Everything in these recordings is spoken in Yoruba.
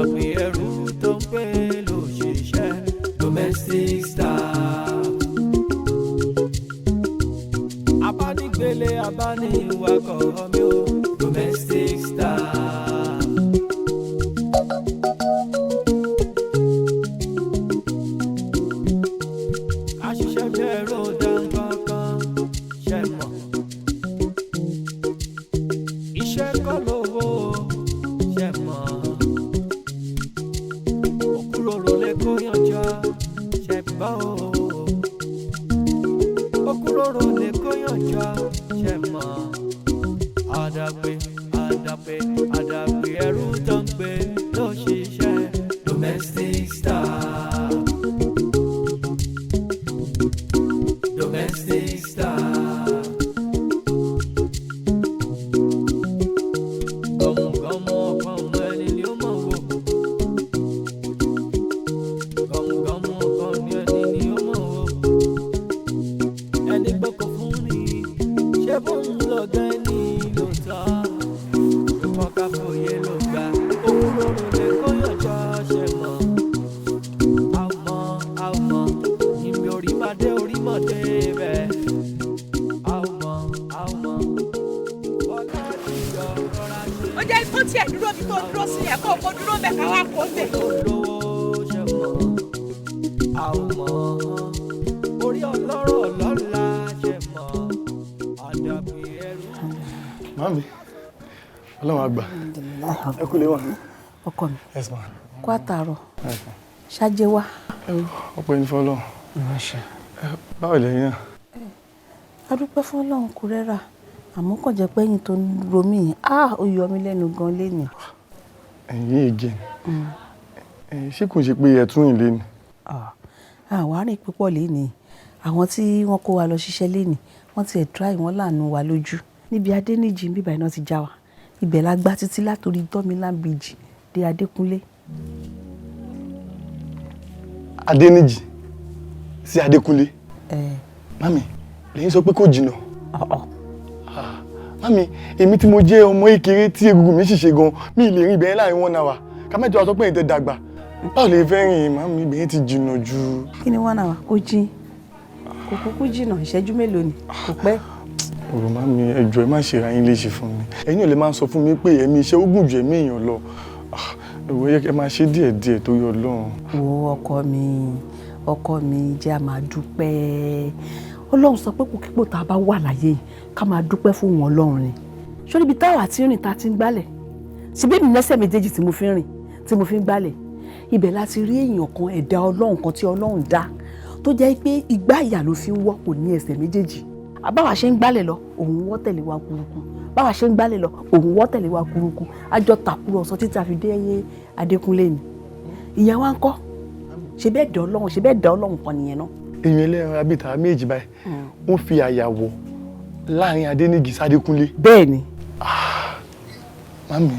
Àdàpè ẹrú tó ń pè lóṣìṣẹ́, domestic staff. Abánigbélé, abániwakọ̀ mi o, domestic staff. Ká ṣiṣẹ́ bí ẹrú dá nǹkan ṣe mọ̀. Iṣẹ́ kọ́ lówó ṣe mọ̀. Òkúròrò lè kó yànjọ ṣe gbọ́ o. Òkúròrò lè kó yànjọ ṣe mọ̀. Àdàpè, àdàpè, àdàpè ẹrú tó ń gbé ló ṣiṣẹ́, domestic staff. Domestic staff. Gọ̀mùgọ̀mù ọkàn ọmọ ẹni ni ó mọ̀ wò. Gọ̀mùgọ̀mù ọkàn ní ẹni ni ó mọ̀ wò. Ẹni gbọ́kọ̀ fún ni, ṣé bóun lọ̀gá ẹni lóòótọ́? Ìwọ̀n ká fòye ló gbà. Òkúròrò lè kó yànjọ́ ṣe mọ̀. Àmọ́ àmọ́, ìmì orí máa dé orí mọ̀ dé bẹ́ẹ̀. Àmọ́ àmọ́, Bọ́lá ìjọ rọra ṣe. Ó jẹ́ kó tiẹ̀ dúró bí tó dúró sí yẹn, kó kó dúró bẹ̀ ká wá kó bẹ̀. Lówó ṣe mọ̀, àmọ́ orí ọlọ́rọ̀ lọ́la ṣe mọ̀, àdàpè ẹrú. Màámi, Ọlọ́run àgbà. Ẹ kú lè wà. Ọkọ mi. Yes, ma. Kó àtàrọ ṣáájé wá. Ọpẹ́ ní fọ́lọ́run. Báwo lẹ́yìn náà? A dúpẹ́ fọ́lọ́run, kò rẹ́rà, àmọ́ kàn jẹ́ pé ẹ̀yìn tó ń ro mí yìí, ah, ó yọ mí lẹ́nu gan lénìí. Ẹ̀yin again. Ṣé kò ṣe pé ẹ tún rìn lé ni? Àwa rìn púpọ̀ lénìí. Àwọn tí wọ́n kó wa lọ ṣiṣẹ́ lénìí, wọ́n ti ẹ̀ try, wọ́n láàánú wa lójú. Níbi Adéníjì bíbá iná ti já wa. Ibẹ̀ la gbá títí látòrí Tọ́mílán Bridge dé Adékúnlé. Adéníjì sí Adékúnlé. Ẹ. Mami, lẹ́yìn sọ pé kò jìnnà. Ọ̀ọ̀. Mami, èmi tí mo jẹ́ ọmọ kékeré tí egungun mi sì ṣe gan, mi lè rìn ibẹ̀ yẹn láàrin one hour. Ká mẹ́jọ sọ pé ẹ̀yin tẹ dàgbà. Báwo lè fẹ́ rìn, màmí? Ibẹ̀ yẹn ti jìnnà jù. Kí ni one hour? Kò jìn, kò kúkú jìnnà. Ìṣẹ́jú mélòó ni? Kò pẹ́. Ọ̀rọ̀ màmí, ẹ jọ̀ọ́, ẹ má ṣe ra yín léṣe fún mi. Ẹ̀yin ò lè máa sọ fún mi pé ẹ̀mí iṣẹ́ ó gùn ju ẹ̀mí èèyàn lọ. Ẹ wò, ẹ máa ṣe díẹ̀díẹ̀ torí Ọlọ́run. Wo ọkọ mi, ọkọ mi, jẹ́ a máa dúpẹ́. Ọlọ́run sọ pé kòkípò tá a bá wà láyé yìí, ká máa dúpẹ́ fún wọn Ọlọ́run ni. Ṣé níbi táwa ti ń rìn, tá a ti ń gbálẹ̀, síbí èmi lẹ́sẹ̀ méjèèjì tí mo fi ń rìn, tí mo fi ń gbálẹ̀, ibẹ̀ la ti rí èèyàn kan, ẹ̀dá Ọlọ́run kan tí Ọlọ́run dá tó jẹ́ pé igbá ìyà ló fi ń wọ́, kò ní ẹsẹ̀ méjèèjì. Báwa ṣe ń gbálẹ̀ lọ, òun wọ́ tẹ̀lé wa kúrukú. Báwa ṣe ń gbálẹ̀ lọ, òun wọ́ tẹ̀lé wa kúrukú. Àjọ tàkúrọ̀sọ títí a fi dé Adékúnlé ni. Ìyẹn wá ń kọ́, ṣe bẹ́ẹ̀ dẹ̀ Ọlọ́run, ṣe bẹ́ẹ̀ dẹ̀ Ọlọ́run kan nìyẹn náà. Èèyàn ẹlẹ́ran abí tàwa méjì báyìí, wọ́n fi àyà wọ̀ láàrin Adéníjì sádékúnlé. Bẹ́ẹ̀ ni. Mami,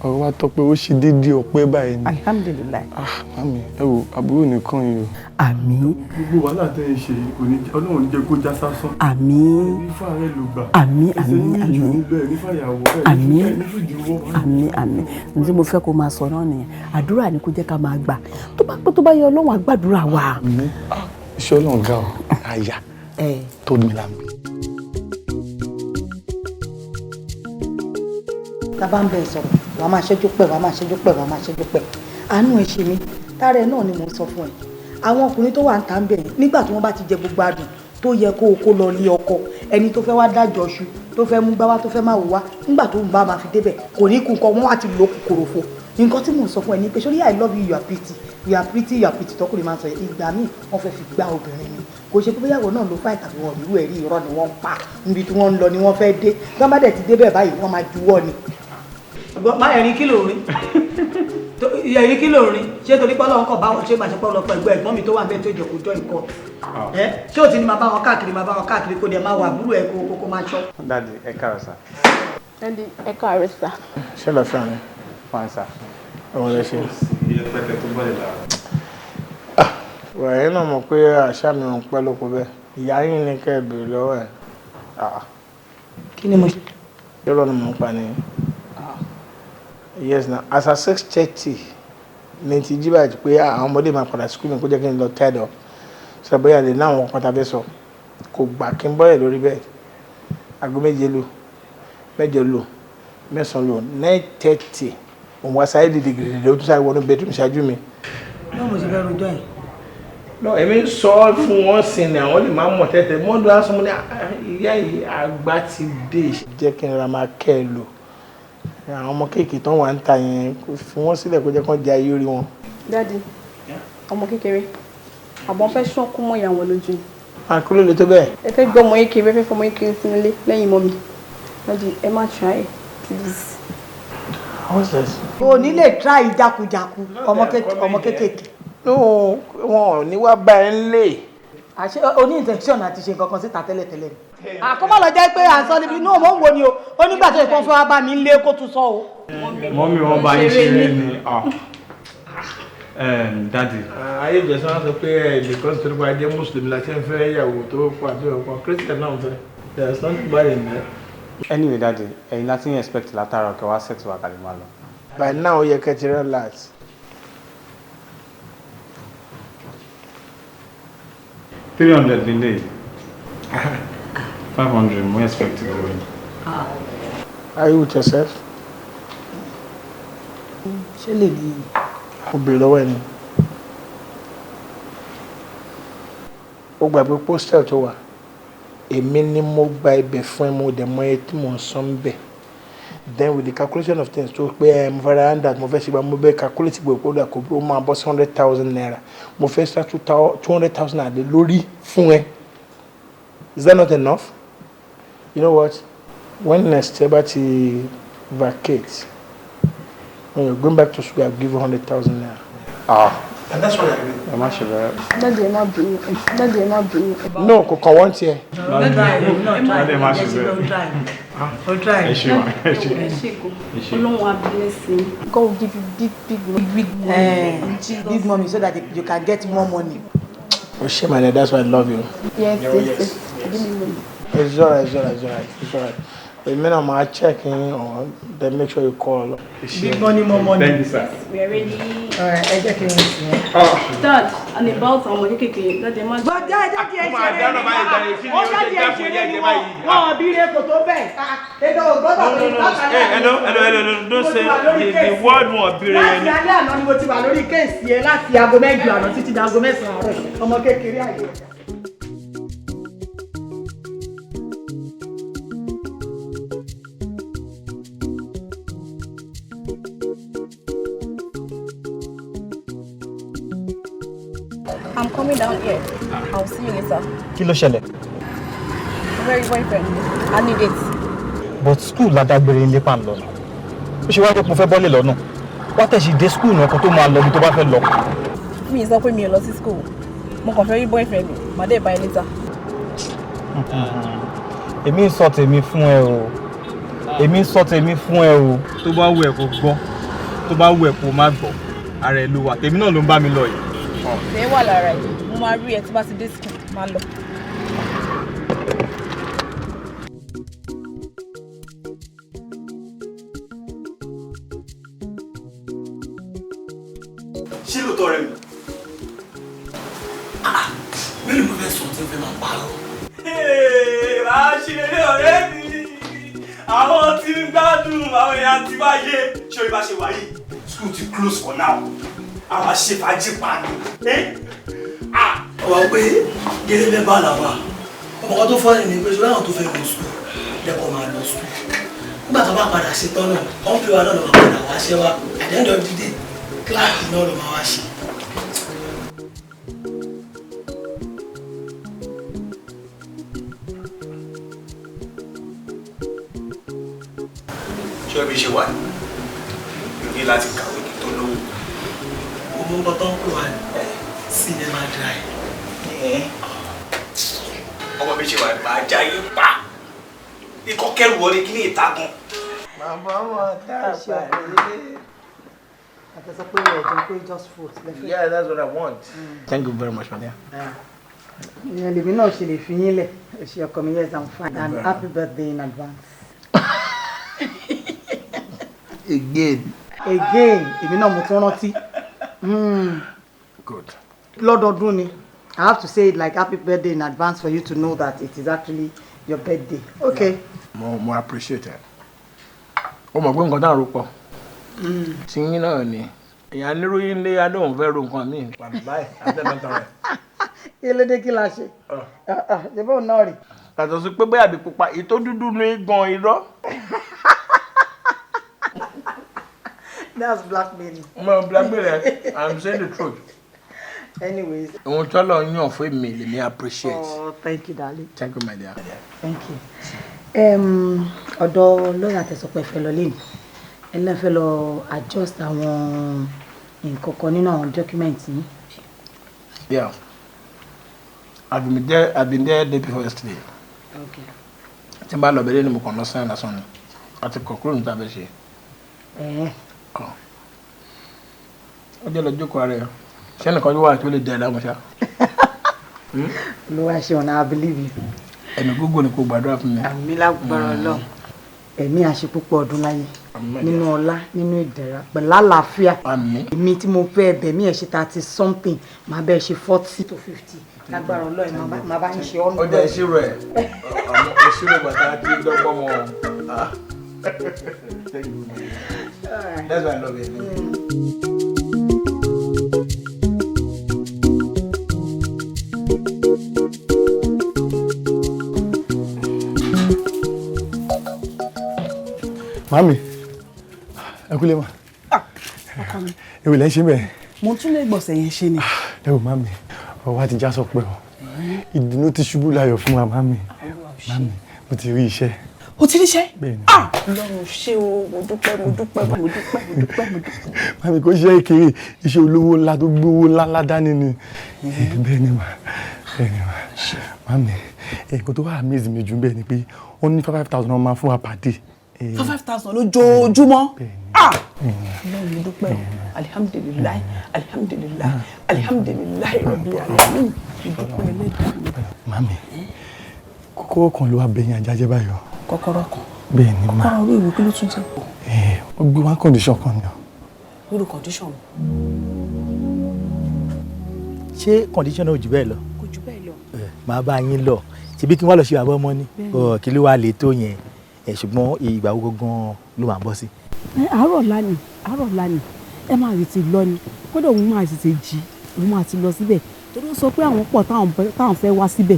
ọ̀rọ̀ wa tọ́pẹ́, ó ṣe déédéé ọpẹ́ báyìí ni. Alihamudulilayi. Ah, mami, ẹ wo, àbúrò nìkan yìí o. Àmín. Gbogbo wàhálà tẹ́ ẹ ṣe kò ní, Ọlọ́run ní jẹ́ kó já sásán. Àmín. Ní fàárẹ̀ ló gbà. Àmín. Ẹsẹ̀ Àmín. ní ìjù Àmín. níbẹ̀ ní fàyàwọ́ ẹ̀. Àmín. Ní fìdíwọ́. Àmín, àmín. Ohun tí mo fẹ́ kó máa sọ náà nìyẹn. Àdúrà ni kó jẹ́ ká máa gbà. Tó bá pẹ́, tó bá yẹ, Ọlọ́run á gbàdúrà wa. Àmín. Iṣẹ́ Ọlọ́run ga ọ, àyà tó mi là ń bí. Tá a bá ń bẹ sọ̀rọ̀, wàá máa ṣẹ́jú pẹ̀, wàá máa ṣẹ́jú pẹ̀, wàá máa ṣẹ́jú pẹ̀. Àánú ẹ ṣe mí. Tára ẹ náà ni mò ń sọ fún ẹ. Àwọn ọkùnrin tó wà ń ta ń bẹ̀ yẹn, nígbà tí wọ́n bá ti jẹ gbogbo adùn tó yẹ kó o kó lọ lé ọkọ, ẹni tó fẹ́ wá dájọ́ ṣu, tó fẹ́ mú gbá wá, tó fẹ́ máa wò wá, nígbà tó ń bá máa fi débẹ̀, kò ní kú nǹkan, wọ́n wá ti lò kòkòròfo. Nǹkan tí mò ń sọ fún ẹ ní pé sórí "I love you, you are pretty, you are pretty, you are pretty" tọkùnrin máa ń sọ yẹn, ìgbà míì wọ́n fẹ́ fi gbá obìnrin ni. Kò ṣe pé bóyá ìwọ náà ló fà tàbí wọn irú ẹ̀rí. Irọ́ ni wọ́n ń pa. Níbi tí wọ́n ń lọ ni wọ́n fẹ́ dé. Tí wọ́n bá dẹ̀ ti débẹ̀ báyìí, wọ́n máa juwọ́ ni. Má ẹ̀rín, kí ló rí? Ẹ̀rín kí ló rí? Ṣé torí pé Ọlọ́run kọ̀ báwọn ṣé máa ṣe pé ọlọ́pàá ẹ̀gbọ́n ẹ̀gbọ́n mi tó wà bẹ́ẹ̀ tó jẹ́ kó jọ ìkọ́ ẹ, ṣé ò ti ní máa bá wọn káàkiri, máa bá wọn káàkiri, kó dẹ̀ máa wà àbúrò ẹ̀ kó máa ṣọ́. Daddy, ẹ káàárọ̀ sir. Daddy, ẹ káàárọ̀ sir. Ṣé lọ fún mi? Fine, sir. Ọwọ́ lẹ ṣe. Ilé pẹ́pẹ́ tó bọ́lẹ̀ lára. Wẹ̀yìn náà mọ̀ pé àṣà mi ò ń pẹ́ lóko bẹ́ẹ̀. Ìyá yín ni kẹ́ ẹ béèrè lọ́wọ́ ẹ̀. Kí ni mo ṣe? Irọ́ ni mò ń pa ni. Yes na, as at 6:30. Ní ti jí báyìí pé àwọn ọmọdé máa padà school mi, kó jẹ́ kí n lọ tied up. Sọ bóyá lè láwọn kan tàbí sọ. Kò gbà kí n bọ́lẹ̀ lórí bẹ́ẹ̀. Aago 7 lù, 8 lù, 9 lù, 9:30. Òun wá sáré dìde gìrìgìrì, ó tún sáré wọnú bedroom ṣáájú mi. Náà mo ṣe fẹ́ rojọ́ yìí. No, èmi ń sọ fún wọn sin ni àwọn lè máa mọ̀ tẹ́tẹ́. Mọ́dún á sọ mo ní ìyá yìí, àgbà ti dé. Jẹ́ kí n ra máa kẹ́ ẹ lò. Àwọn ọmọ kéèké tán wà ń ta yẹn, fi wọ́n sílẹ̀ kó jẹ́ kán jẹ ayé orí wọn. Daddy, ọmọ kékeré, àbọ̀n fẹ́ ṣọ́kú mọ́ ìyá wọn lójú ni. Àkúrò lè tó bẹ́ẹ̀. Ẹ fẹ́ gbọ́ ọmọ kékeré, ẹ fẹ́ fọmọ kékeré sínú ilé lẹ́yìn mọ́ mi. Daddy, ẹ má try, please. What's this? O ní lè try jákujáku ọmọ kékèké. No, wọn ò ní wá bá ẹ ń lè. Àṣé o ní intention àti ṣe nǹkan kan síta tẹ́lẹ̀tẹ́lẹ̀ ni? Àkọ́mọ́ lọ jẹ́ pé à ń sọ níbi inú òun wo ni o, ó nígbà tó yẹ kó fẹ́ wá bá mi lé kó tún sọ o. Mummy, wọn bá yín ṣeré ni. Daddy. Ayé ìjọsìn wọn sọ pé because torí pé a jẹ́ Mùsùlùmí la ṣe ń fẹ́ ìyàwó tó pọ̀ àti ọ̀pọ̀ Christian náà ń fẹ́. There is nothing bad in that. Anyway, Daddy, ẹ̀yin láti ń expect látara ọ̀kẹ́ wá set wa kàlẹ́ máa lọ. By now, ó yẹ kẹ́ ti relax. 300 nílé, 500 mo expect lọ́wọ́ yín. Are you with yourself? Ṣé lè ní? Mo bèrè lọ́wọ́ ẹ ni. Ó gbàgbé postel tó wà. Èmi ni mo gba ibẹ̀ fún ẹ, mo dẹ̀ mọ iye tí mò ń san bẹ̀. Then with the calculation of things tó pé ẹ mo fẹ́ ra handout, mo fẹ́ ṣe gba, mo bẹ́ calculate gbogbo ìpọ́dà kò bí ó máa bọ́ sí ₦100,000. Mo fẹ́ sá 200,000 àdé lórí fún ẹ. Is that not enough? You know what? When next ẹ bá ti vacate, when you're going back to school, I'll give you ₦100,000. Ah. And that's what I mean. Ẹ má ṣe bẹ́ẹ̀. Daddy, ẹ má bínú. Daddy, ẹ má bínú. No, kò kàn wọ́n tiẹ̀. Daddy, ẹ má ṣe bẹ́ẹ̀. O try. Ẹ ṣe wà, ẹ ṣe. Ẹ ṣe kò. Ọlọ́run á bless yín. God will give you big, big, big, big money. In Jesus. Big money so that you can get more money. O ṣe, my dear, that's why I love you. Yes. Give me money. It's alright, it's alright, it's alright, it's alright. But minute I'm checking on, then make sure you call. Big money, more money. Thank you, sir. We are ready. Alright, ẹ jẹ́ kí n sìn ẹ́. Dad, and about ọmọ kékeré, Daddy, ẹ má. Bọ́dá ẹ jáde ẹ ṣeré ni wọ́n. Ó jáde ẹ ṣeré ni wọ́n. Wọ́n ò bí ire kò tó bẹ́ẹ̀. Èdè ò gbọ́dọ̀ pé látàlẹ́ Hey, hello, hello, hello, hello. Don't say the word wọn bí Láti re ni. alẹ́ àná ni mo ti wà lórí case ẹ, láti aago 8 àná títí di aago 9 àárọ̀ yìí. Ọmọ kékeré àyè. I'm coming down here. I'll see you later. Kí ló ṣẹlẹ̀? Very boyfriend. I need it. But school ládágbére ilé pa ń lọ náà. Ó ṣe wá jẹ́ pé mo fẹ́ bọ́lẹ̀ lọ́nà. Wá tẹ̀sí dé school náà kan tó máa lọ ibi tó bá fẹ́ lọ. Mi sọ pé mi ò lọ sí school. Mo kàn fẹ́ rí boyfriend mi. Màá dé bá ẹ later. Èmi ń sọ tèmi fún ẹ o. Èmi ń sọ tèmi fún ẹ o. Tó bá wù ẹ́ kó gbọ́, tó bá wù ẹ́ kó má gbọ́, ara ẹ ló wà. Tèmi náà ló ń bá mi lọ yìí. Ṣé wà lára ẹ̀? Mo máa rí ẹ tí bá ti dé school. Máa lọ. Ṣé lóòótọ́ rẹ mi? Mélòó mo fẹ́ sọ tí mo fẹ́ máa parọ́? Máa ṣe eré ọ̀rẹ́ mi. Àwọn tí ń gbádùn àwọn èèyàn ti wáyé. Ṣé orí bá ṣe wáyé? School ti close for now. Àwọn àṣefàájì pa ni. Ọ̀wá pé gẹ́gẹ́ bẹ́ẹ̀ bá làwà. Ọmọ kan tó fọ́ ni pé ṣọlá àwọn tó fẹ́ lọ school lẹ́kọ̀ọ́ máa lọ school. Nígbà tó bá padà ṣe tán náà, company wa náà ló máa padà wá ṣẹ́ wa. At the end of the day, clerk náà ló máa wá ṣe. Ṣé orí ṣe wà ní? Mi ò ní láti kàwé kí n tó lówó. Owó ń bọ́ tó ń pè wá ní cinema dry. Ọmọ mi ṣe wà ní máa jáyé pa. Ikọ̀ kẹrù wọlé kí ní ìta gan. Màmá wọn tá a pàdé. Àti sọ pé ẹ̀jẹ̀ pé just fruit lẹ́fẹ̀ẹ́. Yeah, that's what I want. Thank you very much, my dear. Ìyẹn lèmi náà ṣe lè fi yín lẹ̀. Ẹ ṣé ọkọ mi, yes, I'm fine. And happy birthday in advance. Again. Again, èmi náà mo tún rántí. Good. Lọ́dọọdún ni. I have to say it like happy birthday in advance for you to know that it is actually your birthday. Okay. Mo appreciate it. Ó mọ̀ pé nǹkan tá à ń ro pọ̀. Tí yín náà ni. Èèyàn níròyìn lé Adóhùn fẹ́ ro nǹkan míì. Báyìí, àtẹ̀mẹ́ta rẹ̀. Kí ló dé, kí la ṣe? Ṣé bóun náà rí? Yàtọ̀ sí pé bóyá àbí pupa, èyí tó dúdú ní gan irọ́. That's blackmailing. Mo blackmail ẹ, I'm saying the truth. Anyways. Ohun tọ́lọ̀ yàn fún èmi lèmi appreciate. Oh, thank you, darling. Thank you, my dear. Thank you. Ọ̀dọ̀ lọ́yà tẹ̀sọ̀pẹ̀ fẹ́ lọ lẹ́nu. Ẹ fẹ́ lọ adjust àwọn nǹkan kan nínú àwọn document yín. Yeah. I've been there day before yesterday. Okay. Tí n bá lọ bẹ̀rẹ̀ ni mo kàn lọ sáyẹn lásán ni. Àti conclude ní tàbí ṣe. Ó jẹ́ lọ jókòó ara ẹ̀. Ṣé ẹnìkan yóò wà tó lè dẹ̀ láàmú ṣá? Olúwa ṣeun, I believe you. Ẹ̀mí gígùn ni kò gbàdúrà fún mi. Àmín lágbára Ọlọ́run. Ẹ̀mí àṣepúpọ̀ ọdún láyé. Nínú ọlá, nínú ìdẹ̀ra, pẹ̀lú àlàáfíà. Àmín. Èmi tí mo fẹ́ ẹbẹ̀ mí ẹ̀ ṣe 30 something, màá bẹ́ẹ̀ ṣe 40 to 50. Lágbára Ọlọ́run, màá bá ń ṣe ọ́nà. Ó jẹ́ ìṣirò ẹ̀. Àmọ́ ìṣirò bàtà kí dọ́gbọ́n mọ́ ọ. That's why I love you. Màámi, ẹ kúlé ma. Ọkọ mi. Èwo lẹ́ ń ṣe bẹ́ẹ̀? Mo tún lè gbọ̀nsẹ̀ yẹn ṣe ni. Ẹ wò màámi, ọ̀rọ̀ wa ti já sọ pé o. Ìdùnnú ti ṣubú láyọ̀ fún wa, màámi. Màámi, mo ti rí iṣẹ́. O ti ríṣẹ́? Bẹ́ẹ̀ni. Ah! Ọlọ́run ṣé o, mo dúpẹ́, mo dúpẹ́, mo dúpẹ́, mo dúpẹ́, mo dúpẹ́. Màámi, kò ṣe é kéré, iṣẹ́ olówó ńlá tó gbówó ńlá ńlá dání ni. Bẹ́ẹ̀ni mà, bẹ́ẹ̀ni mà. Màámi, nǹkan tó wà amaze mi jù bẹ́ẹ̀ ni pé wọ́n ní 5,000 wọ́n máa fún wa pàdé. 5,000 lójoojúmọ́. Ah! Ọlọ́run, mo dúpẹ́ o. Alihamudulilayi, alihamudulilayi, alihamudulilayi rabbil alamin. Mo dúpẹ́ ẹlẹ́dàá mi. Màámi, kọ́kọ́rọ́ kan ló wá bẹ̀yìn ajá jẹ́ báyọ̀. Kọ́kọ́rọ́ kan? Bẹ́ẹ̀ni mà. Kọ́kọ́rọ́ orí ìwé, kí ló tún jẹ́? Ó gbé wá condition kan ni o. Irú condition wo? Ṣé condition náà ò jù bẹ́ẹ̀ lọ? Kò jù bẹ́ẹ̀ lọ. Màá bá yín lọ. Ṣebí kí n wá lọ ṣe bàbá ọmọ ni? Kí ló wá lè tó yẹn? Ṣùgbọ́n ìgbà wo gangan ló máa bọ́ sí? Àárọ̀ ọ̀la ni, àárọ̀ ọ̀la ni. Ẹ máa tètè lọ ni. Kódà òun máa tètè jí, òun máa ti lọ síbẹ̀. Torí ó sọ pé àwọn pọ̀ táwọn fẹ́ wá síbẹ̀.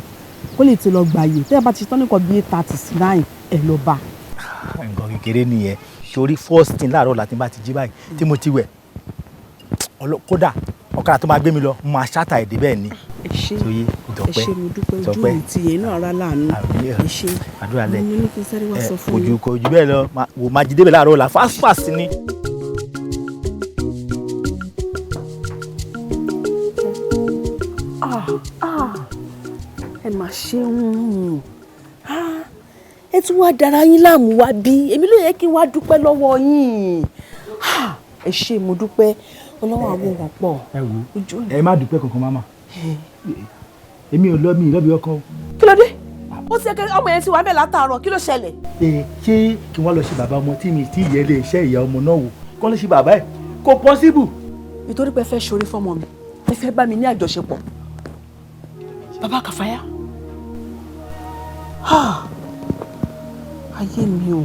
Kó lè ti lọ gbàyè. Tẹ́ ẹ bá ti ṣetán nìkan bíi 8:30 sí 9, ẹ lọ bá. Nǹkan kékeré nìyẹn. Sórí first thing láàárọ̀ ọ̀la tí n bá ti jí báyìí tí mo ti wẹ̀, kódà ọ̀kadà tó máa gbé mi lọ, mo máa ṣáàtà èdè bẹ́ẹ̀ ni. Ẹ ṣé. Sóyè Ẹ ìtọ́pẹ́. ṣé, mo dúpẹ́, ojú mi ti yẹn náà ara láàánú. Ẹ ṣé. Àdúrà lẹ. Mo ní kí n sáré wá sọ fún Kò ju yín. kò ju bẹ́ẹ̀ lọ, wò máa jí débẹ̀ láàárọ̀ ọ̀la fast fast ni. Ah, ah, ẹ mà ṣeun. Ah, ẹ tún wá dára yín láàmú wá bí èmi ló yẹ kí n wá dúpẹ́ lọ́wọ́ yín. Ah, ẹ ṣé, mo dúpẹ́, ọlọ́wọ́ àwọn wọn pọ̀. Ẹ wo, ẹ má dúpẹ́ kankan, máma. Èmi ò lọ, mi ì lọ́bi ọkọ o. Kí ló dé? Ó ti ẹkẹ ọmọ yẹn ti wà bẹ́ẹ̀ látàárọ̀, kí ló ṣẹlẹ̀? Ẹ ṣé kí wọ́n lọ ṣe bàbá ọmọ tí mi tí ìyẹn lè ṣe ìyá ọmọ náà wò kọ́ ló ṣe bàbá ẹ̀? Kò possible. Nítorí pé ẹ fẹ́ ṣoore fọ́mọ mi, ẹ fẹ́ bá mi ní àjọṣepọ̀, bàbá Kàfáyà. Ah, ayé mi o.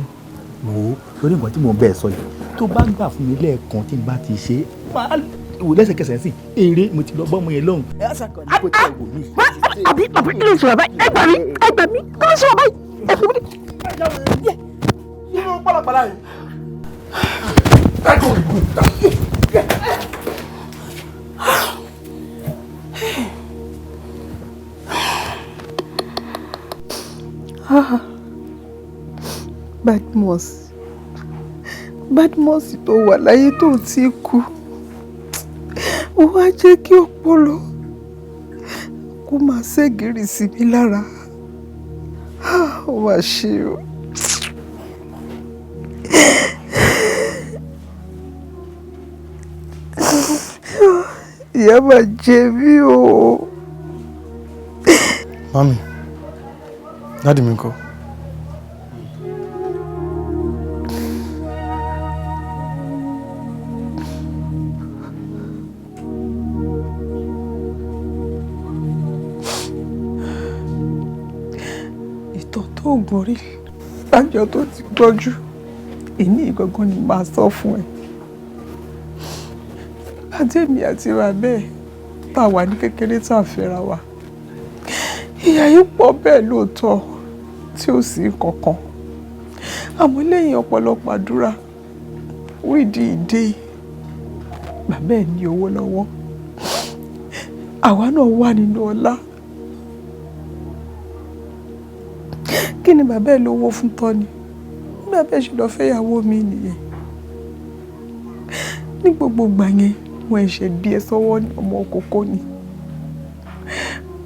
Wò ó, torí nǹkan tí mò ń bẹ́ẹ̀ sọ yìí, tó bá gbà fún mi lẹ́ẹ̀kan tí n bá ti ṣe é, máa wò lẹ́sẹ̀kẹsẹ̀ sí eré mo ti lọ bọ́mọ yẹn lọ́hùn. Kò tí ẹ wò mí. Àbí àbí, kí ló ń sọ bàbá? Ẹ gbà mí, ẹ gbà mí, kí ló ń sọ bàbá yìí? Ẹ fi mí. Inú pàlàpàlà yìí. Ah, Badmus, Badmus tó wà láyé tó ti kú, ó wá jẹ́ kí ọpọlọ kó máa ṣẹ́gìrì sí mi lára. Ah, ó mà ṣe o. Ìyà máa jẹ mí o. Màámi, daddy mi ńkọ́? tó gbọ́n rí lájọ tó ti gbọ́jú, èmi ìgangan ni màá sọ fún ẹ. Àtẹ̀mí àti bàbá ẹ̀ tá a wà ní kékeré tá a fẹ́ra wa, ìyà yìí pọ̀ bẹ́ẹ̀ lóòótọ́ tí ó sì kankan, àmọ́ lẹ́yìn ọ̀pọ̀lọpọ̀ àdúrà wíìdì ìdè, bàbá ẹ̀ ní owó lọ́wọ́, àwa náà wà nínú ọlá. Kí ni bàbá ẹ̀ lówó fún tọ́ ni? Bí bàbá ẹ̀ ṣe lọ fẹ́yàwó mi nìyẹn. Ní gbogbo ìgbà yẹn, wọ́n ẹ̀ṣẹ̀ bí ẹ sọ́wọ́ ní ọmọ òkókó ni.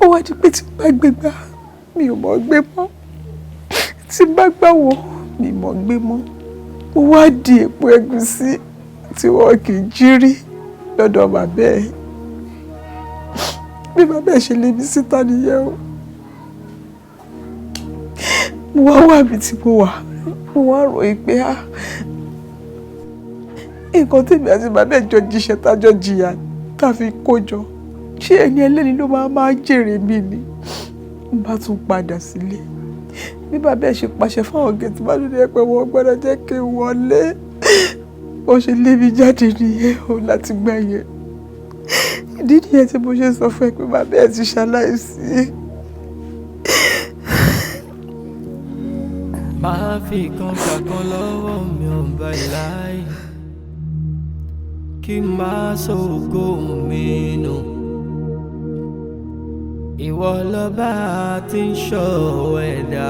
Ó wá di pé tí n bá gbé gbá, mi ò mọ̀ gbé mọ́. Tí n bá gbàwọ̀, mi ò mọ̀ gbé mọ́. Ó wá di èpo ẹ̀gúsí tí wọ́n kì í jí rí lọ́dọ̀ bàbá ẹ̀. Bí bàbá ẹ̀ ṣe lé mi síta nìyẹn o. Mo wá wà mí tí mo wà, mo wá rò ó pé á nǹkan tèmi àti bàbá ẹ̀ jọ jíṣẹ́ tájọ́ jìyà tá a fi kó jọ, ṣé ẹni ẹlẹ́ni ló máa máa jèrè mi ni? N bá tún padà sílé. Bí bàbá ẹ̀ ṣe pàṣẹ fáwọn gẹ̀ẹ́tì bá lóde pé wọ́n gbọ́dọ̀ jẹ́ kí n wọlé, bó ṣe lé mi jáde nìyẹn o láti gbà yẹn. Ìdí nìyẹn tí mo ṣe sọ fún ẹ pé bàbá ẹ̀ ti ṣaláìsí. Máa fi kan gbà kan lọ́wọ́ mi ò bá láì kí n máa ṣògo mi nù. Ìwọ lọ́ba tí ń ṣọ́ ẹ̀dá.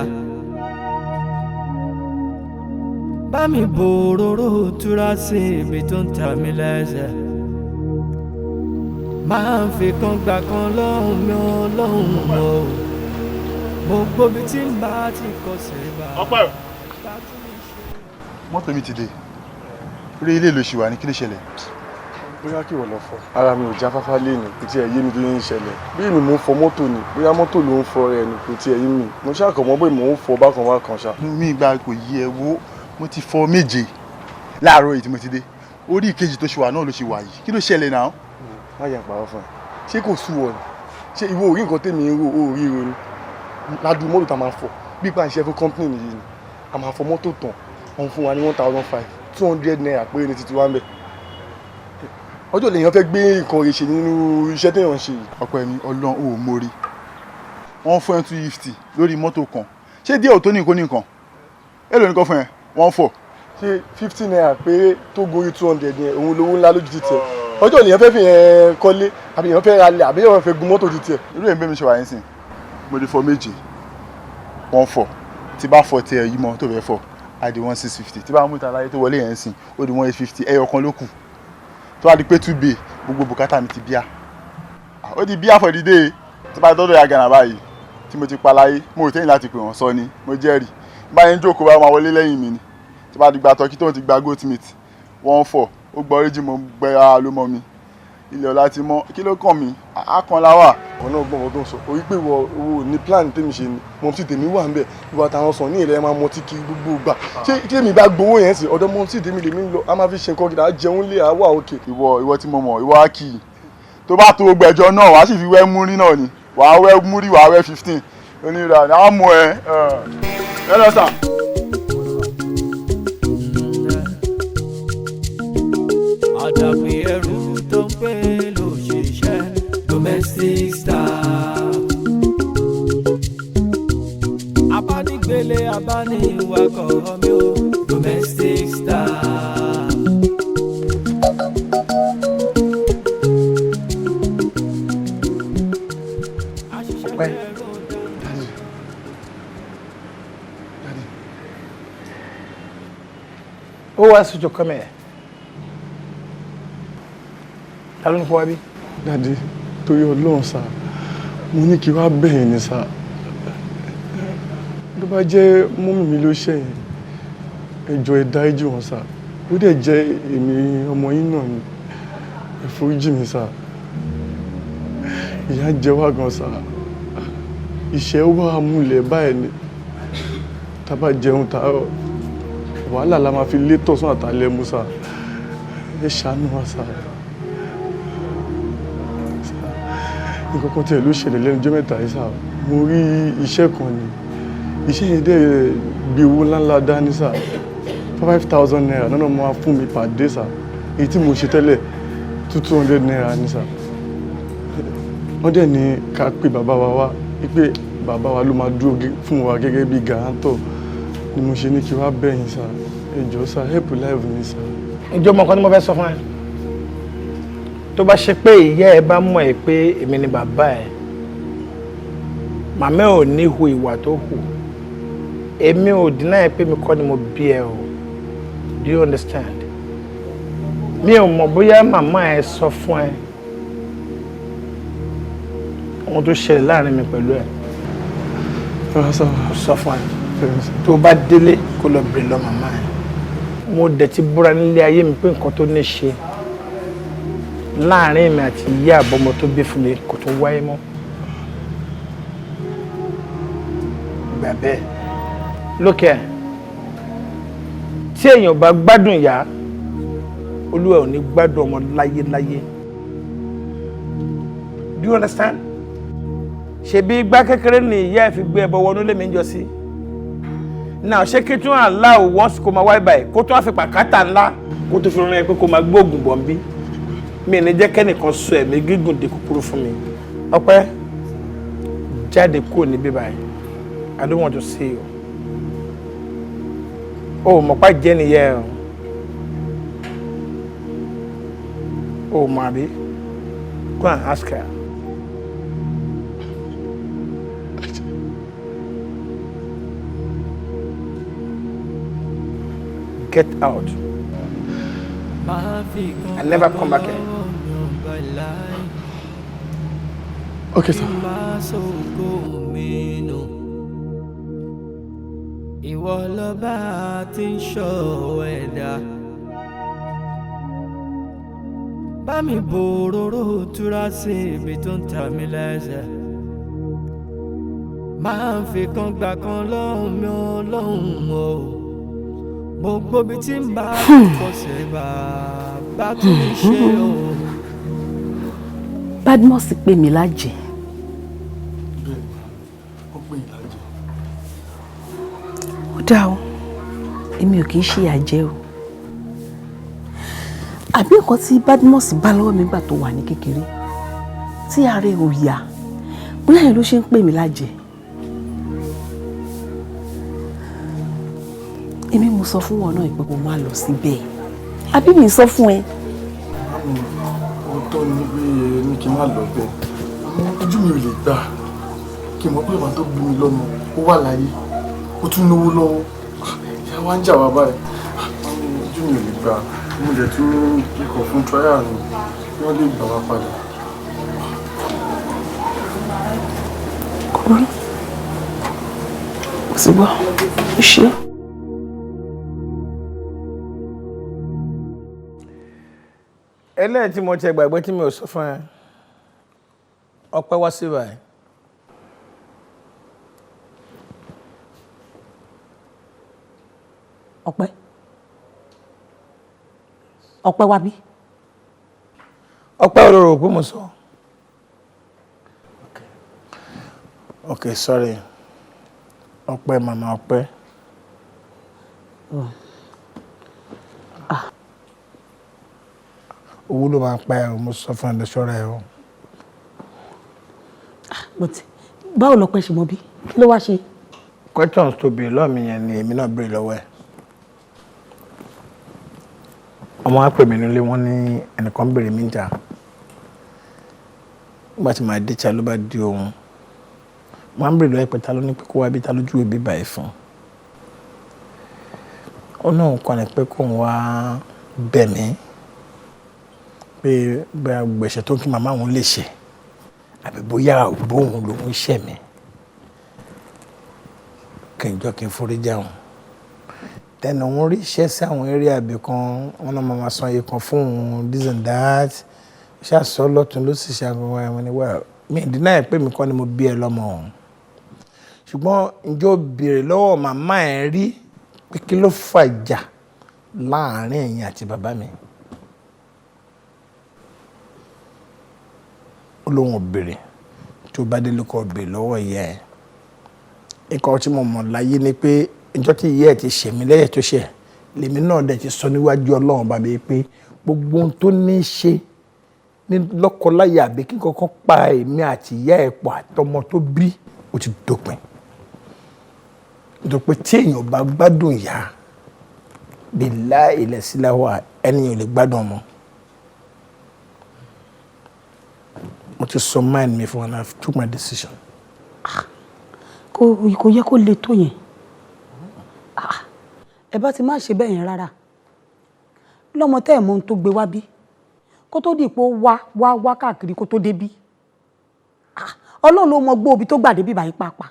Bá mi bòróró túra sí ibi tó ń ta mí lẹ́sẹ̀. Máa fi kan gbà kan lọ́hùn mi ò lọ́hùn o. Gbogbo ibi tí n bá ti kọsẹ̀ bá. Ọpẹ́ mọ́tò mi ti dé. Orí ilé ló ṣì wà ní, kí ló ṣẹlẹ̀? Bóyá kí wọ́n lọ fọ. Ara mi ò jáfáfá lé ní, kò tiẹ̀ yé mi tó ń ṣẹlẹ̀. Bí èmi mò ń fọ mọ́tò ni, bóyá mọ́tò ló ń fọ rẹ̀ ni, kò tiẹ̀ yé mi. Mo ṣàkọ̀ mọ́ bóyá mò ń fọ bákan bákan ṣá. Mi gba kò yí ẹ wo, mo ti fọ 7 láàárọ̀ yìí tí mo ti dé. Orí ìkejì tó ṣe wà náà ló ṣe wà yìí. Kí ló ṣẹlẹ̀ náà? Má yẹn pàrọ̀ fún ẹ. Ṣé kò sú ọ ni? Ṣé ìwọ ò rí nǹkan tèmi ń rò ó rí ro ni? Ládùú mọ́tò tá a máa fọ. Bí ipa ìṣe fún kọ́ńpìnì yìí ni. A máa fọ mọ́tò tán. Wọ́n fún wa ní 1,500, 200 naira péré ní títí wá ń bẹ̀. Ọjọ́ lèèyàn fẹ́ gbé nǹkan rẹ̀ ṣe nínú iṣẹ́ téèyàn ń ṣe yìí. Ọpẹ́ mi, Ọlọ́run ò mórí. Wọ́n fún ẹ 250 lórí mọ́tò kan. Ṣé díẹ̀ ò tó ní nǹkan ní nǹkan? Èló ni kò fún ẹ? Wọ́n fọ̀. Ṣé 50 naira péré tó gorí 200 yẹn, òun lówó ńlá lójú títì ẹ̀? Ọjọ́ lèèyàn fẹ́ fi yẹn kọ́lé, àbí èèyàn fẹ́ ralẹ̀, àbí èèyàn fẹ́ gun mọ́tò títì ẹ̀? Irú èmi bẹ́ẹ̀ mi ṣe wà yín sìn. Mo lè fọ 7. Wọ́n fọ̀. Tí bá fọ tiẹ̀ yìí mọ́ tó fẹ́ fọ̀, á di 1,650. Tí bá mú ìta láyé tó wọlé yẹn sìn, ó di 1,850. Ẹyọ kan ló kù. Tó wá di pé 2 bay gbogbo bùkátà mi ti bíá. Ó di bíá for the day. Tí bá dọ́dọ̀ ya gànà báyìí tí mo ti pa láyé, mo ò tẹ́yìn láti pè wọ́n sọ ni, mo jẹ́rìí. Báyìí ń jókòó bá máa wọlé lẹ́yìn mi ni. Tí bá di gba tọ́kí tóun ti gba goat meat, wọ́n fọ̀, ó gbọ́ oríjì mo gbẹ ara ló mọ́ mi. Ilẹ̀ ọ̀la ti mọ́, kí ló kàn mí? Akànlá wà. Ọ̀nà ọgbọ́n ọdún sọ, orí pé ìwọ owó ní plan tèmi ṣe ni, mọ̀mísí tèmi wà ń bẹ̀, ìwọ àtàwọn sàn ní ilẹ̀ máa mọtí kiri gbogbo ìgbà. Ṣé kí èmi bá gbowó yẹn sí, ọ̀dọ̀ mọ̀mísí tèmi lèmi ń lọ, a máa fi ṣe nǹkan gidi, a jẹun lé, a wà òkè. Ìwọ tí mo mọ̀, ìwọ á kì í. Tó bá tó gbẹ̀jọ náà, wàá sì fi wẹ́ múrí náà ni. Wàá wẹ́ múrí, wàá wẹ́ 15. Onírà ni á mú ẹ. Ẹ lọ sà. Àdàpè ẹrú tó ń pè lóṣìṣẹ́ domestic staff. Abánigbélé abániwakọ̀ mi ò domestic staff. Ọpẹ́. Daddy. Who asked you to come here? Ta ló ní kó wá bí? Daddy, torí Ọlọ́run sá, mo ní kí wá bẹ̀yìn ni sá. Tó bá jẹ́ mọ́mì mi ló ṣẹ̀yìn, ẹ jọ̀ọ́ ẹ dáríjì wọ́n sá. Ó dẹ̀ jẹ́ èmi ọmọ yín náà ni, ẹ foríjì mi sá. Ìyà jẹ wá gan sá. Ìṣẹ́ wà múlẹ̀ báyìí ni. Tá bá jẹun tàárọ̀, wàhálà la máa fi lé tọ̀sán àtàlẹ́ mu sá. Ẹ ṣàánú wa sá. Nǹkan kan tiẹ̀ ló ṣẹlẹ̀ lẹ́nu ọjọ́ mẹ́ta yìí sá. Mo rí iṣẹ́ kan ni. Iṣẹ́ yẹn dẹ̀ gbé owó ńláńlá dání sir. ₦5,000 náà mo máa fún mi per day sir. Èyí tí mo ṣe tẹ́lẹ̀, ₦200 ní sir. Wọ́n dẹ̀ ní ká pé bàbá wa wá, wípé bàbá wa ló máa dúró fún wa gẹ́gẹ́ bí guarantor, ni mo ṣe ní kí wá bẹ̀yìn sir. Ẹ jọ̀ọ́ sir, help life mi sir. Ìjọ mọ̀ nǹkan tí mo fẹ́ sọ fún ẹ. Tó bá ṣe pé ìyá ẹ bá mọ̀ ẹ́ pé èmi ni bàbá ẹ, màmá ẹ ò ní hu ìwà tó hù. Èmi ò deny ẹ pé mi kọ́ ni mo bí ẹ o. Do you understand? Mi ò mọ̀ bóyá màmá ẹ sọ fún ẹ ohun tó ṣẹlẹ̀ láàrin mi pẹ̀lú ẹ. Rárá sir. Kò sọ fún ẹ. Tó bá délé, kó lọ bèrè lọ màmá ẹ. Mo dẹ̀ ti búra nílé ayé mi pé nǹkan tó ní ṣe láàrin mi àti ìyá àbọ̀mọ tó bí fún mi kò tún wáyé mọ́. Gbà bẹ́ẹ̀. Lókè tí èèyàn bá gbádùn ìyá, olúwa ò ní gbádùn ọmọ láyéláyé. Do you understand? Ṣebí igbá kékeré ni ìyá ẹ fi gbé ẹbọ wọnú lèmi ń jọ sí. Náà ṣé kí tún allow once kó máa wáyé báyìí, kó tún wá fi pàkátà ńlá kó tó fi rán ẹ pé kó máa gbóògùn bọ̀ ń bí? Mi ní jẹ́ kẹ́nìkan sọ ẹ̀mí gígùn di kúkúrú fún mi. Ọpẹ́, jáde kúrò níbí báyìí. I don't want to see you. O mọ̀ pa jẹ́ nìyẹn o. O mọ̀ àbí? Go and ask her. Get out and never come back here. Okay, sir. Ìwọ lọ́ba tí ń ṣọ́ ẹ̀dá, bá mi bòróró túra sí ibi tó ń ta mí lẹ́sẹ̀, máa ń fi kan gbà kan lọ́hùn mi ọlọ́hùn o. Gbogbo ibi tí ń bá kọsẹ̀, bàbá tún mi ṣe o. Badmus pè mí lájẹ̀ẹ́. Bẹ́ẹ̀ni, ó pè yín lájẹ̀ẹ́. Ó dáa o, èmi ò kì í ṣe àjẹ́ o. Àbí nǹkan tí Badmus bá lọ́wọ́ mi gbà tó wà ní kékeré tí ààrẹ ò yá, bóyá yẹn ló ṣe ń pè mí lájẹ̀ẹ́. Èmi mo sọ fún wọn náà pé kó má lọ síbẹ̀, àbí mi sọ fún ẹ? Mummy, òótọ́ ni pé ní kí n má lọ bẹ́ẹ̀, àmọ́ ojú mi ò lè gbà kí n mọ̀ pé ìwà tó bí mi lọ́mọ ó wà láyé, ó tún lówó lọ́wọ́, ìyá wa ń jà wá báyìí. Mummy, ojú mi ò lè gbà. Mo dẹ̀ tún kíkọ̀ fún trial ni kí wọ́n lè gbà wá padà. Kò burú, kò sí gbọ́, ó ṣe é. Eléyìí tí mo ti gbàgbé tí mi ò sọ fún ẹ, Ọpẹ́ wá sí báyìí. Ọpẹ́, Ọpẹ́ wá bí? Ọpẹ́ olóró pé mo sọ. Okay, sorry, Ọpẹ́, màmá Ọpẹ́. Oh. Owó ló máa ń pa ẹ o, mo sọ fún ẹ, lọ ṣọ́ra ẹ o. But báwo lọpẹ́ ṣe mọ bí? Kí ló wá ṣe? Questions tó béèrè lọ́wọ́ mi yẹn ni èmi náà béèrè lọ́wọ́ ẹ̀. Ọmọ wa pè mí nílé, wọn ní ẹnìkan béèrè mí jà. Nígbà tí màá dé cha ló bá di ohun mo á ń béèrè lọ́wọ́ ẹ̀ pé ta ló ní pé kó wá bí, ta lójú òbí báyìí fún ó náà kọ́ ni pé kóun wá bẹ̀ mí pé bóyá gbèsè tó ń kí màmá òun lè ṣe, àbí bóyá bóun lòun ṣẹ̀ mí, kí n jọ kí n forí já òun. Tẹnu òun rí iṣẹ́ sí àwọn eré àbí kan, wọn náà máa san iye kan fún òun, this and that, ṣàṣọ lọ́tún ló sì ṣe àwọn ẹ̀wọ̀n ni. Well, mi deny pé mi kọ́ ni mo bí ẹ lọ́mọ òun, ṣùgbọ́n ǹjọ́ o béèrè lọ́wọ́ màmá ẹ rí pé kí ló fàjà láàrin ẹ̀yin àti bàbá mi? Ó lóun ò béèrè. Tó bá délé, kó béèrè lọ́wọ́ ìyá ẹ̀. Nǹkan tí mo mọ̀ láyé ni pé ìjọ tí ìyá ẹ̀ ti ṣẹ̀mí lẹ́yẹ̀ tó ṣẹ̀, lèmi náà dẹ̀ ti sọ níwájú Ọlọ́run bàbá yìí pé gbogbo ohun tó ní í ṣe ní lọ́kọláya àbí kí nǹkan kan pa èmi àti ìyá ẹ̀ pọ̀ àtọmọ tó bí, ó ti dópin. Nítorí pé tí èèyàn bá gbádùn ìyá, bílá ilẹ̀ síláwà, ẹni ò lè gbádùn ọmọ. Mo ti sọ mind mi fún, and I took my decision. Kò yẹ kó le tó yẹn. Ah, ẹ bá ti má ṣe bẹ́ẹ̀ yẹn rárá. Lọ́mọ tẹ́ ẹ̀ mọ ohun tó gbé wá bí, kó tó di pé ó wá wá wá káàkiri kó tó débí. Ah, Ọlọ́run ló mọ gbó ibi tó gbà débí báyìí pàápàá.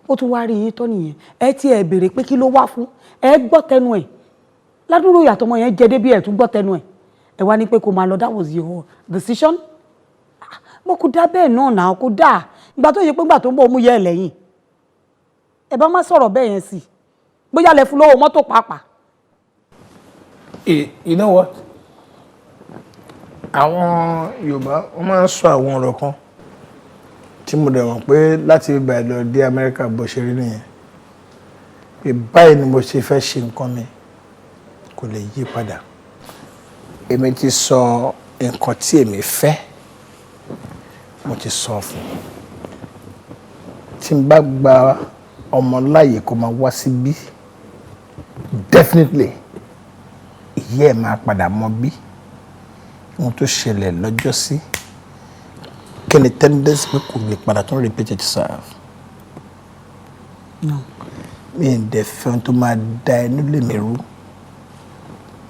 Ó tún wá rí yín tọ́ nìyẹn. Ẹ tí ẹ béèrè pé kí ló wá fún, ẹ gbọ́ tẹnu ẹ̀. Ládùúrò ìyàtọ̀ ọmọ yẹn jẹ débí, ẹ̀ tún gbọ́ tẹnu ẹ̀. Ẹ wá ní pé kó máa lọ. That was your decision. Ah, mo kò dá bẹ́ẹ̀ náà náà, kò dáa. Ìgbà tó yẹ pé ìgbà tó ń bọ̀, ó mú yẹ ẹ lẹ́yìn. Ẹ bá má sọ̀rọ̀ bẹ́ẹ̀ yẹn sí, bóyá lẹ fún lówó mọ́tò pàápàá. You know what? Àwọn Yorùbá, wọ́n máa ń sọ àwọn ọ̀rọ̀ kan tí mo dẹ̀ mọ̀ pé láti ibà lọ dé Amẹ́ríkà, bó ṣe rí nìyẹn. Pé báyìí ni mo ṣe fẹ́ ṣe nǹkan mi, kò lè yí padà. Èmi ti sọ nǹkan tí èmi fẹ́, mo ti sọ fún un. Tí n bá gba ọmọ láàyè kó máa wá síbí, definitely ìyá ẹ̀ máa padà mọ bí ohun tó ṣẹlẹ̀ lọ́jọ́ sí, kí ni tendency pé kò lè padà tún repeat itself. No. Mi ì dẹ̀ fẹ́ ohun tó máa da ẹnu lé mi rú.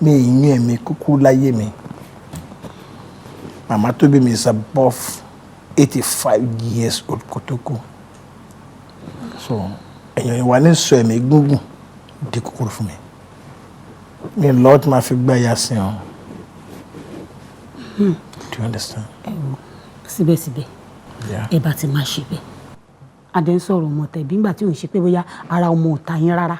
Mi ì yún ẹ̀mí kúkú láyé mi. Màmá tó bí mi is above 85 years old kó tó kú. So èèyàn ìwà ní sọ ẹ̀mí gúngùn di kúkúrú fún mi. Mi lọ́ọ́ tí máa fi gbá ya sí ọ. Do you understand? Ẹ wo, síbẹ̀síbẹ̀, ẹ bá ti máa ṣe bẹ́ẹ̀. Adé ń sọ̀rọ̀ ọmọ tẹ̀bí ńgbà tí ò ń ṣe pé bóyá ara ọmọ ò ta yín rárá.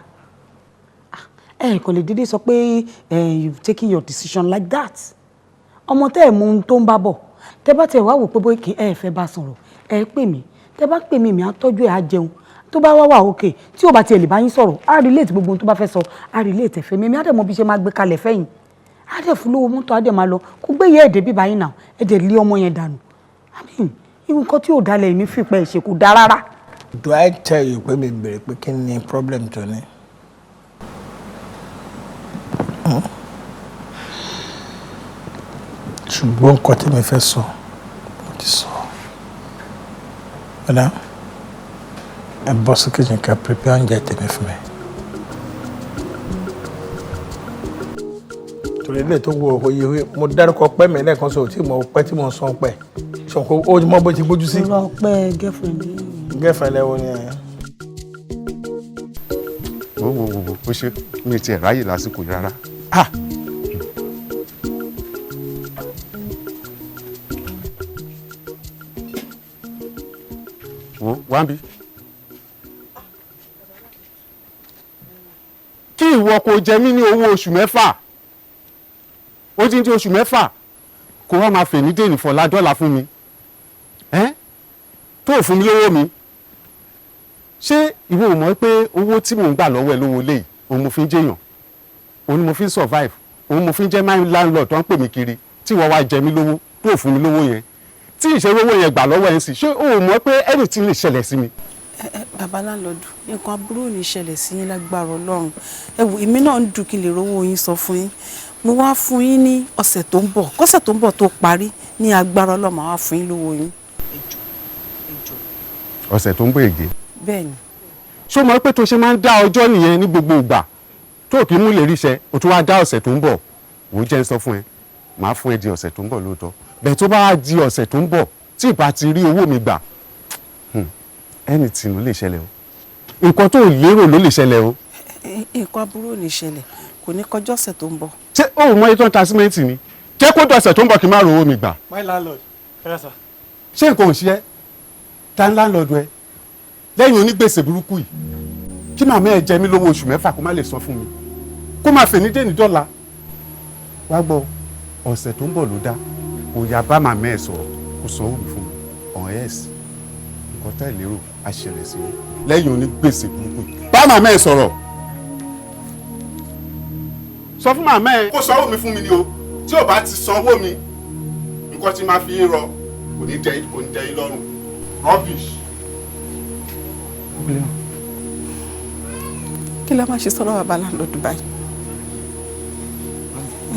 Ẹ kò lè dédé sọ pé you've taken your decision like that. Ọmọ tẹ́ ẹ̀ mọ ohun tó ń bá bọ̀, tẹ́ bá tẹ̀ wá wò pé bóyá kì ẹ fẹ́ bá sọ̀rọ̀, ẹ pè mí. Tẹ́ bá pè mí, mi á tọ́jú ẹ̀, á jẹun. Tó bá wá wà òkè, tí ò bá tiẹ̀ lè bá yín sọ̀rọ̀, á relate gbogbo ohun tó bá fẹ́ sọ, á relate ẹ̀fẹ́ mi. Èmi á dẹ̀ mọ bí ṣe máa gbé kalẹ̀ fẹ́yìn. Á dẹ̀ fún lówó mọ́tò, á dẹ̀ máa lọ. Kó gbé yẹ́ ẹ̀dẹ̀ bíbá yín náà, ẹ̀ dẹ̀ lé ọmọ yẹn dànù. I mean, irú nǹkan tí ò dalẹ̀ èmi fìpẹ́ ṣe kò dáa rárá. Do I tell you pé mi bèrè pé kí ni problem tó ní? Hmm? Ṣùgbọ́n nǹkan tí mi fẹ́ sọ, mo ti sọ. Madam, ẹ bọ́ sí kitchen, ká prepare oúnjẹ tèmi fún mi. Torí ilé tó wo oyè, mo dárúkọ pẹ́ mi lẹ́ẹ̀kan sọ tí mo pẹ́ tí mo sọ pẹ́. Ṣọ̀kò ó mọ bó ti gbójú sí. Irọ́, pẹ́ girlfriend yín. Girlfriend lẹ́wọ̀ ni ẹ̀. Wo wo wo wo, ó ṣe mi tiẹ̀ ráyè lásìkò yìí rárá. Ah! Wo wá ń bí. Kí ìwọ kò jẹ mí ní owó oṣù 6, ó ti ń di oṣù 6, kó wá máa fèmí dènì fọlá dọ́là fún mi ẹ́ tó fún mi lówó mi. Ṣé ìwọ ò mọ̀ pé owó tí mò ń gbà lọ́wọ́ ẹ lówó lé yìí, òun mo fi ń jẹyàn, òun ni mo fi ń survive, òun mo fi ń jẹ́ my landlord tó ń pè mí kiri, tí ìwọ wá jẹ mí lówó tó fún mi lówó yẹn, tí ìṣeré owó yẹn gbà lọ́wọ́ ẹ̀ ń sì, ṣé o ò mọ̀ pé anything lè ṣẹlẹ̀ sí mi? Bàbá landlord, nǹkan aburú ò ní ṣẹlẹ̀ sí yín lágbára Ọlọ́run. Ẹ wò, èmi náà ń dùn kí n lè rówó yín sọ fún yín. Mo wá fún yín ní ọ̀sẹ̀ tó ń bọ̀. Kọ́sẹ̀ tó ń bọ̀ tó parí, ní agbára Ọlọ́run, màá wá fún yín lówó yín. Ọ̀sẹ̀ tó ń bọ̀ ègé? Bẹ́ẹ̀ ni. Ṣé o mọ̀ pé tó ṣe máa ń dá ọjọ́ nìyẹn ní gbogbo ìgbà tó kì í mú lè ríṣẹ́, o tún wá dá ọ̀sẹ̀ tó ń bọ̀? Wò ó, jẹ́ ń sọ fún ẹ, màá fún ẹ di ọ̀sẹ̀ tó ń bọ̀ lóòótọ́. Bẹ́ẹ̀, tó bá wá di ọ̀sẹ̀ tó ń bọ̀ tí ì bá ti rí owó mi gbà, anything ló lè ṣẹlẹ̀ o. Nǹkan tó lérò ló lè ṣẹlẹ̀ o. Nǹkan aburú ò ní ṣẹlẹ̀, kò ní kọjá ọ̀sẹ̀ tó ń bọ̀. Ṣé o ò mọ iye tó ń ta símẹ́ǹtì ni? Jẹ́ kó dọ̀sẹ̀ tó ń bọ̀ kí n má rówó mi gbà. My landlord, ẹ rà sà. Ṣé nǹkan ò ṣe ẹ́? Ta ń landlord ẹ lẹ́yìn onígbèsè burúkú yìí? Kí màmá ẹ jẹ mí lówó oṣù 6, kó má lè san fún mi, kó má fè ní dé ní dọ́là. Wá gbọ́, ọ̀sẹ̀ tó ń bọ̀ ló dá. Kò yá, bá màmá ẹ sọ̀rọ̀, kó sanwó mi fún mi. Ọ̀hún ẹ̀sì nǹkan tá ì lérò Á ṣẹlẹ̀ sí yín lẹ́yìn onígbèsè burúkú. Bá màmá ẹ sọ̀rọ̀, sọ fún màmá ẹ kó sanwó mi fún mi ni o. Tí ò bá ti sanwó mi, nǹkan tí máa fi yín rọ kò ní tẹ́ yín lọ́rùn. Rubbish. William. Kí la máa ṣe sọ́rọ̀ bàbá landlord báyìí?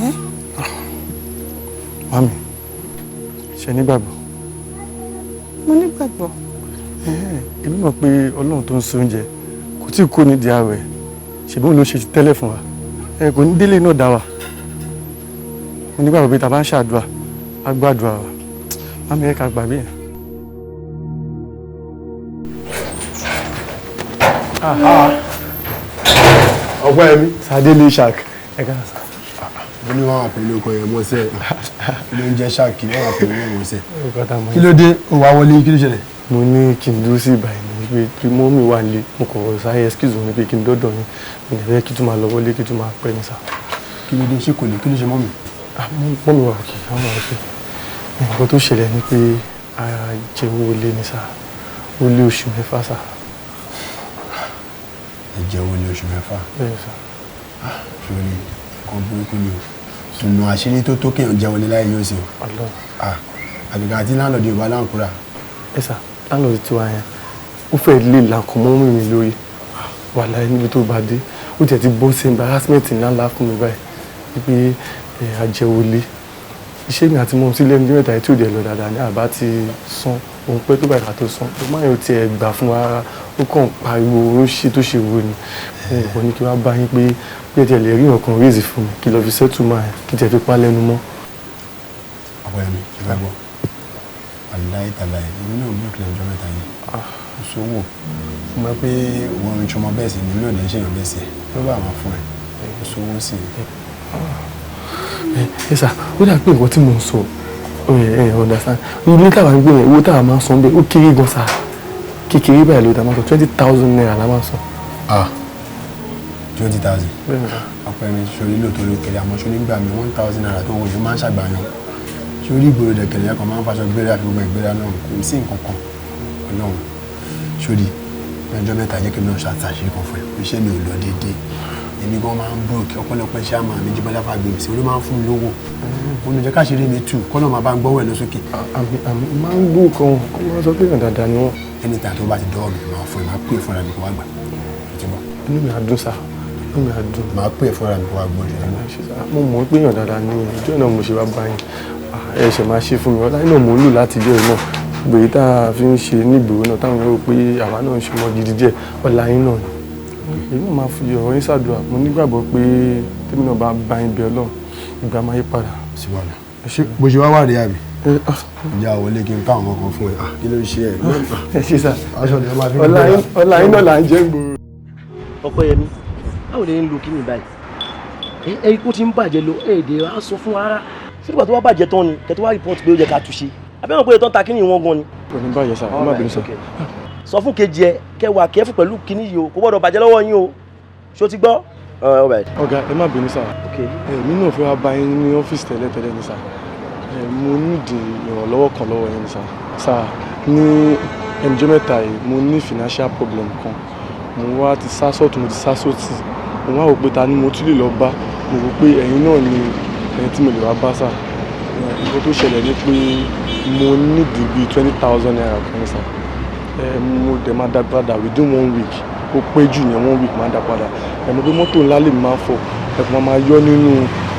Ẹ́? Mami, ṣe nígbàgbọ́? Mo nígbàgbọ́. Èmi mọ̀ pé Ọlọ́run tó ń ṣe oúnjẹ kò tí ì kó nídìí ààwẹ̀. Ṣèbí òun ló ṣe tẹ́lẹ̀ fún wa, ẹ kò ní délé náà dá wa. Mo nígbàgbọ́ pé tá a bá ń ṣàdúrà, á gbàdúrà wa. Mami, ẹ ká gbàgbé yẹn. Ọpẹ́ mi. Sadele Shark, ẹ ká sá. Mo ní wọn àpè lóko yẹn mọ́sẹ̀ ló ń jẹ́ shark, wọn àpè lóko mọ́sẹ̀. Orúkọ tá a mọ̀. Kí ló dé ó wá wọlé? Kí ló ṣẹlẹ̀? Mo ní kí n dúró sí ìbàyìí ní pé kí mummy wà nílé. Mo kọ̀ sáré excuse wọn ní pé kí n dọ́dọ̀ yín. Mo lè fẹ́ kí tún máa lọ wọlé, kí tún máa pẹ́ ní sá. Kí ló dé? Ṣé kò lè? Kí ló ṣe mummy? Mummy wà òkè, wọ́n wà òkè. Nǹkan tó ṣẹlẹ̀ ni pé ara jẹ owó ilé ní sá, ó lé oṣù 6 sá. Ẹ jẹ owó ilé oṣù 6? Bẹ́ẹ̀ sá. Sórí nǹkan burúkú ni o. Sùnù àṣírí tó tó kéèyàn jẹ wọlé láyé yóò ṣe o. Ọlọ́run. Àgàgà àti landlord Yorùbá láǹkúrà. Ẹ sà, landlord tiwa yẹn, ó fẹ́ lè làkàn mọ́ mi lórí. Wàláhì, níbi tó bá dé, ó tiẹ̀ ti bọ́ sí embarrassment ńláńlá fún mi báyìí wípé ẹ àjẹwọlé iṣẹ́ mi àti mọ́ sí lẹ́nu 3 yìí tí ò dẹ̀ lọ dáadáa ní àbá ti san òun pẹ́ tó báyìí ká tó san. Ó máa yóò tiẹ̀ gbà fún wa rárá, ó kàn ń pariwo, ó ṣe tó ṣe wo ni. Mo kàn ní kí wọ́n bá yín pé bí ẹ tiẹ̀ lè rí nǹkan raise fún mi, kí lọ fi settle máa yẹn, kí tiẹ̀ fi pa lẹ́nu mọ́. Ọpẹ́yẹmí, ṣe fẹ́ gbọ́? Aláì tàláì, èmi náà bí òkèlè ọjọ́ 3 yìí kò sówó. Mo mọ̀ pé òun ń ṣọmọ bẹ́ẹ̀ sí ni, èmi náà lè ń ṣèyàn bẹ́ẹ̀ sí ẹ tó bá máa fún ẹ, kò sówó sí i. Ẹ sà, ó dà pé nǹkan tí mò ń sọ ẹ understand. Ilé táwa ń gbé yẹn, owó táwa máa ń san bẹ́ẹ̀ ó kéré gan sa. Kékeré báyìí ló dá máa san, ₦20,000 la máa ń san. Ah, 20,000? Bẹ́ẹ̀ ni sà. Ọpẹ́yẹmí, sórí lóòótọ́ ló kéré, àmọ́ sórí gbà mí, ₦1,000 tó wọ̀ yẹn máa ń ṣàgbàyàn. Sórí ìgboro dẹ̀kẹ̀lẹ̀ kan máa ń faṣọ gbéra fi gbogbo ìgbéra náà, kò sí nǹkan kan. Ọlọ́run, sórí ọjọ́ 3, jẹ́ kí mi náà ṣàtàṣe kan fún ẹ. Iṣẹ́ mi ò lọ déédéé, èmi gan máa ń broke. Ọ̀pọ̀lọpọ̀ iṣẹ́ àmà mi Jíbọ́lá Fágbèmí sí olú máa ń fún mi lówó olùjẹ́ káṣírí mi tù kọ́nà máa bá ń gbọ́wọ́ ẹ̀ lọ sókè. Àmì àmì máa ń gbó kan, wọ́n máa ń sọ pé èèyàn dáadáa ni wọ́n. Anytime tó bá ti dọ́wọ́ mi, máa fún ẹ, máa pè é fúnra mi kó wá gbà. Ó ti bọ̀. Inú mi á dùn sá, inú mi á dùn. Máa pè é fúnra mi kó wá gbọ́ ìṣẹ́. Mo mọ̀ pé èèyàn dáadáa ni ìjọ náà mo ṣe wá bá yín. Ẹ ṣẹ̀ máa ṣe fún mi. Ọlá náà mò ń lò láti ìjọ náà gbèyí tá a fi ń ṣe nígboro náà, táwọn rò pé àwa náà ń ṣe ọmọ gidi díẹ̀, ọlá yín náà ni. Èmi náà máa fi ọ̀rọ̀ yín ṣàdúrà. Mo nígbàgbọ́ pé tèmi náà bá bá yín bẹ Ọlọ́run, ìgbà máa yí padà. Síwájú ṣé bó ṣe wá wà rí àbí ìjà wọlé kí n ká àwọn kan fún ẹ? Kí ló ń ṣe ẹ? Ẹ ṣe sá. Aṣọ ni ẹ máa fi ń Ọlá yín náà là ń jẹ́ gbòòrò. Ọpẹ́yẹmí, báwo lè ń lo kíni báyìí? Ẹ ẹ kó ti ń bàjẹ́ lọ, èdè á sọ fún wa rárá. Sígbà tó wá bàjẹ́ tán ni kẹ́tọ́ wá report pé ó yẹ ká túnṣe? Àbẹ́wọ̀n pé tán ta kíni wọn gan ni. Kò ní bàjẹ́ sá, ẹ má bínú sá. Sọ fún kejì ẹ kẹwàá kẹfù pẹ̀lú kíní yìí o, kò gbọ́dọ̀ bàjẹ́ lọ́wọ́ yín o. Ṣó ti gbọ́? Ọ̀gá, ẹ má bínú sá. Èmi náà fẹ́ wá bá yín ní ọ́fíìsì tẹ́lẹ̀ tẹ́lẹ̀ ní sá. Mo nídìí ìrànlọ́wọ́ kan lọ́wọ́ yín ní sá. Sá, ní ẹnujọ́ 3 yìí, mo ní financial problem kan. Mo wá ti sá sọ́tún, mo ti sá sótì, mo wá wò pé ta ni mo tún lè lọ bá. Mo rò pé ẹ̀yin náà ni ẹni tí mo lè wá bá sá. Nǹkan tó ṣẹlẹ̀ ni pé mo nídìí bíi ₦20,000 kan ní sá. Mo dẹ̀ máa dá padà within one week, ó pé jù yẹn, one week máa dá padà. Ẹ mọ̀ pé mọ́tò ńlá lèmi máa ń fọ̀, ẹ kò máa yọ nínú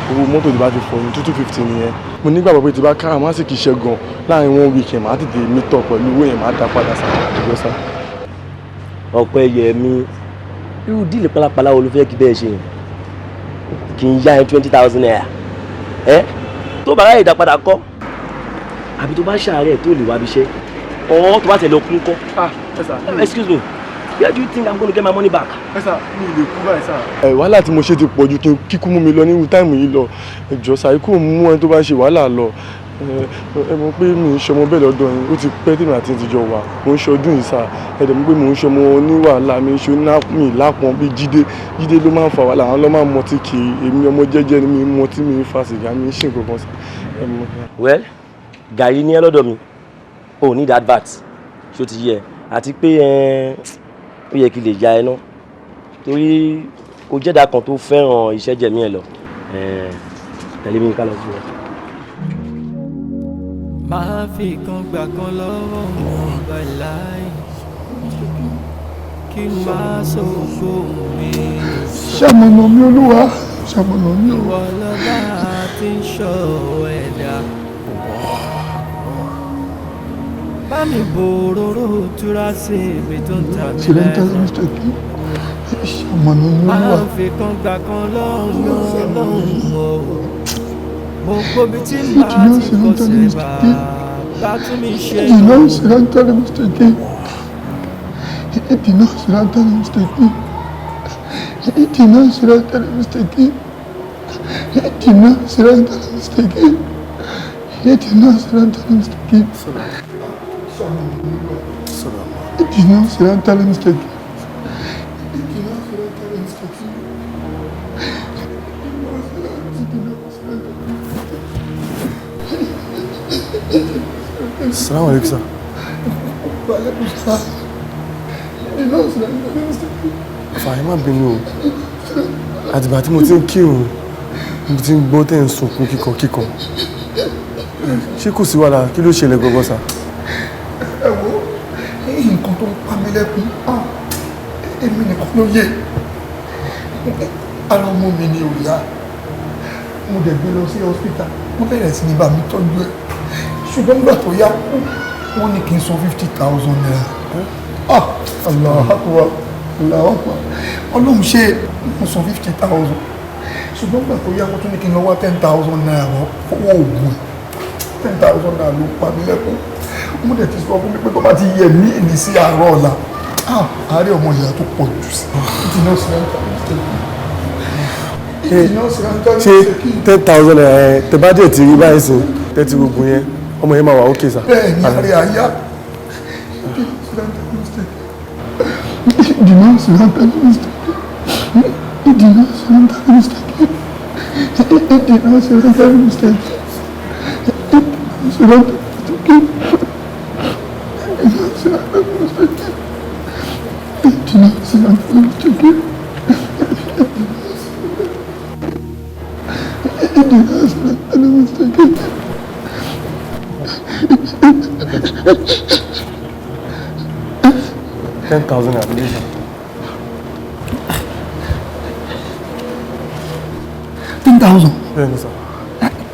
owó mọ́tò tí bá ti fọ̀ ní 2 250 nìyẹn. Mo nígbàgbọ́ pé tí bá kára má sì kì í ṣe gan, láàrin one week yẹn, màá tètè meet up pẹ̀lú owó yẹn, màá dá padà sá. Ìjọ sá. Ọpẹ́yẹmí, irú deal pálapàla wo ló fẹ́ kí bẹ́ẹ̀ ṣe yẹn? Kì í yá ẹ ₦20,000 ẹ tó bá ráyè dá padà kọ́, àbí tó bá ṣàárẹ̀ tó lè wá bí iṣẹ́ ọ̀ tó bá tẹ̀lé okun kọ́? Excuse me, where do you think I'm gonna get my money back? Ẹ sà, mi ò lè kú báyìí sà. Ẹ wàhálà tí mo ṣe ti pọ̀ ju kí n kíkú mú mi lọ nírú time yìí lọ. Ẹ jọ̀ọ́ sà, ikú mú ẹni tó bá ń ṣe wàhálà lọ. Ẹ mọ̀ pé mi ń ṣọmọ bẹ́ẹ̀ lọ́dọ̀ yín. Ó ti pẹ́ tèmi àti ti jọ wà. Mo ń ṣọdún yìí sà. Ẹ dẹ̀ mọ̀ pé mo ń ṣọmọ oníwàhálà, mi ń ṣe mi lápọn bíi Jídé. Jídé ló máa ń fa wàhálà, àwọn ló máa ń mọtí kiri. Èmi ọmọ jẹ́jẹ́ ni, mi ń mọtí, mi ń fa sìgá, mi ń ṣe nǹkan kan sà. Ẹ mọ̀. Well, gàrí ní ẹ lọ́dọ̀ mi, o need advert. Ṣó ti yẹ? Àti pé ó yẹ kí lè ya ẹ ná, torí o jẹ́dá kan tó fẹ́ràn iṣẹ́ jẹ̀mí ẹ lọ. Tẹ̀lé mi ká lọ sí wọn. Máa fi kan gbà kan lọ́wọ́ wọn bàláì kí n máa ṣògo mi. Ṣamọ̀nà mi, Olúwa, ṣamọ̀nà mi o. Ìwọ lọ́ba tí ń ṣọ́ ẹ̀dá. Bá mi bòróró túra sí ibi tó ń ta mí lẹ́nu. Ṣamọ̀nà mi, Olúwa. Máa fi kan gbà kan lọ́wọ́ lọ́wọ́ o. Mo gbóbi tí n bá ti kọsẹ̀ bá tún mi ṣe. اهدنا الصراط المستقيم، اهدنا الصراط المستقيم، اهدنا الصراط المستقيم، اهدنا الصراط المستقيم، اهدنا الصراط المستقيم، اهدنا الصراط المستقيم، اهدنا الصراط المستقيم. Assalamu alaikum, sir. وعليكم السلام. اهدنا الصراط المستقيم. Fàyè, má bínú o. Àtìgbà tí mo ti ń kírun, mo ti ń gbọ́ tẹ̀ ń sunkún kíkan kíkan. Ṣé kò sí wàhálà? Kí ló ṣẹlẹ̀ gangan, sir? Ẹ wo, nǹkan tó ń pa mí lẹ́kún, èmi nìkan ló yé. Ara ọmọ mi ni ò yá. Mo dẹ̀ gbé lọ sí hospital, wọ́n bẹ̀rẹ̀ sí ní bá mi tọ́jú ẹ̀, ṣùgbọ́n nígbà tó yá, wọ́n ní kí n san ₦50,000. Ah, Allahu Akbar, Allahu Akbar! Ọlọ́run ṣe, mo san 50,000, ṣùgbọ́n nígbà tó yá, wọ́n tún ní kí n lọ wá ₦10,000 wọ́n fọwọ́ oògùn ẹ̀. ₦10,000 ló pa mí lẹ́kún. Mo dẹ̀ ti sọ fún mi pé tó bá ti yẹ mí ní sí àárọ̀ ọ̀la, ah, àárẹ̀ ọmọ ìyá tó pọ̀ jù sí ìdíná sí. Ṣé ₦10,000 ẹ̀ tẹ bá dẹ̀ ti rí báyìí sìn, tẹ́tí gbogbo yẹn, ọmọ yẹn máa wà ókè, sir? Bẹ́ẹ̀ ni, àárẹ̀ àyà. ìdíná sí ìdíná sí ìdíná sí ìdíná sí ìdíná sí. ₦10,000 ló sir. 10,000? Bẹ́ẹ̀ ni, sir.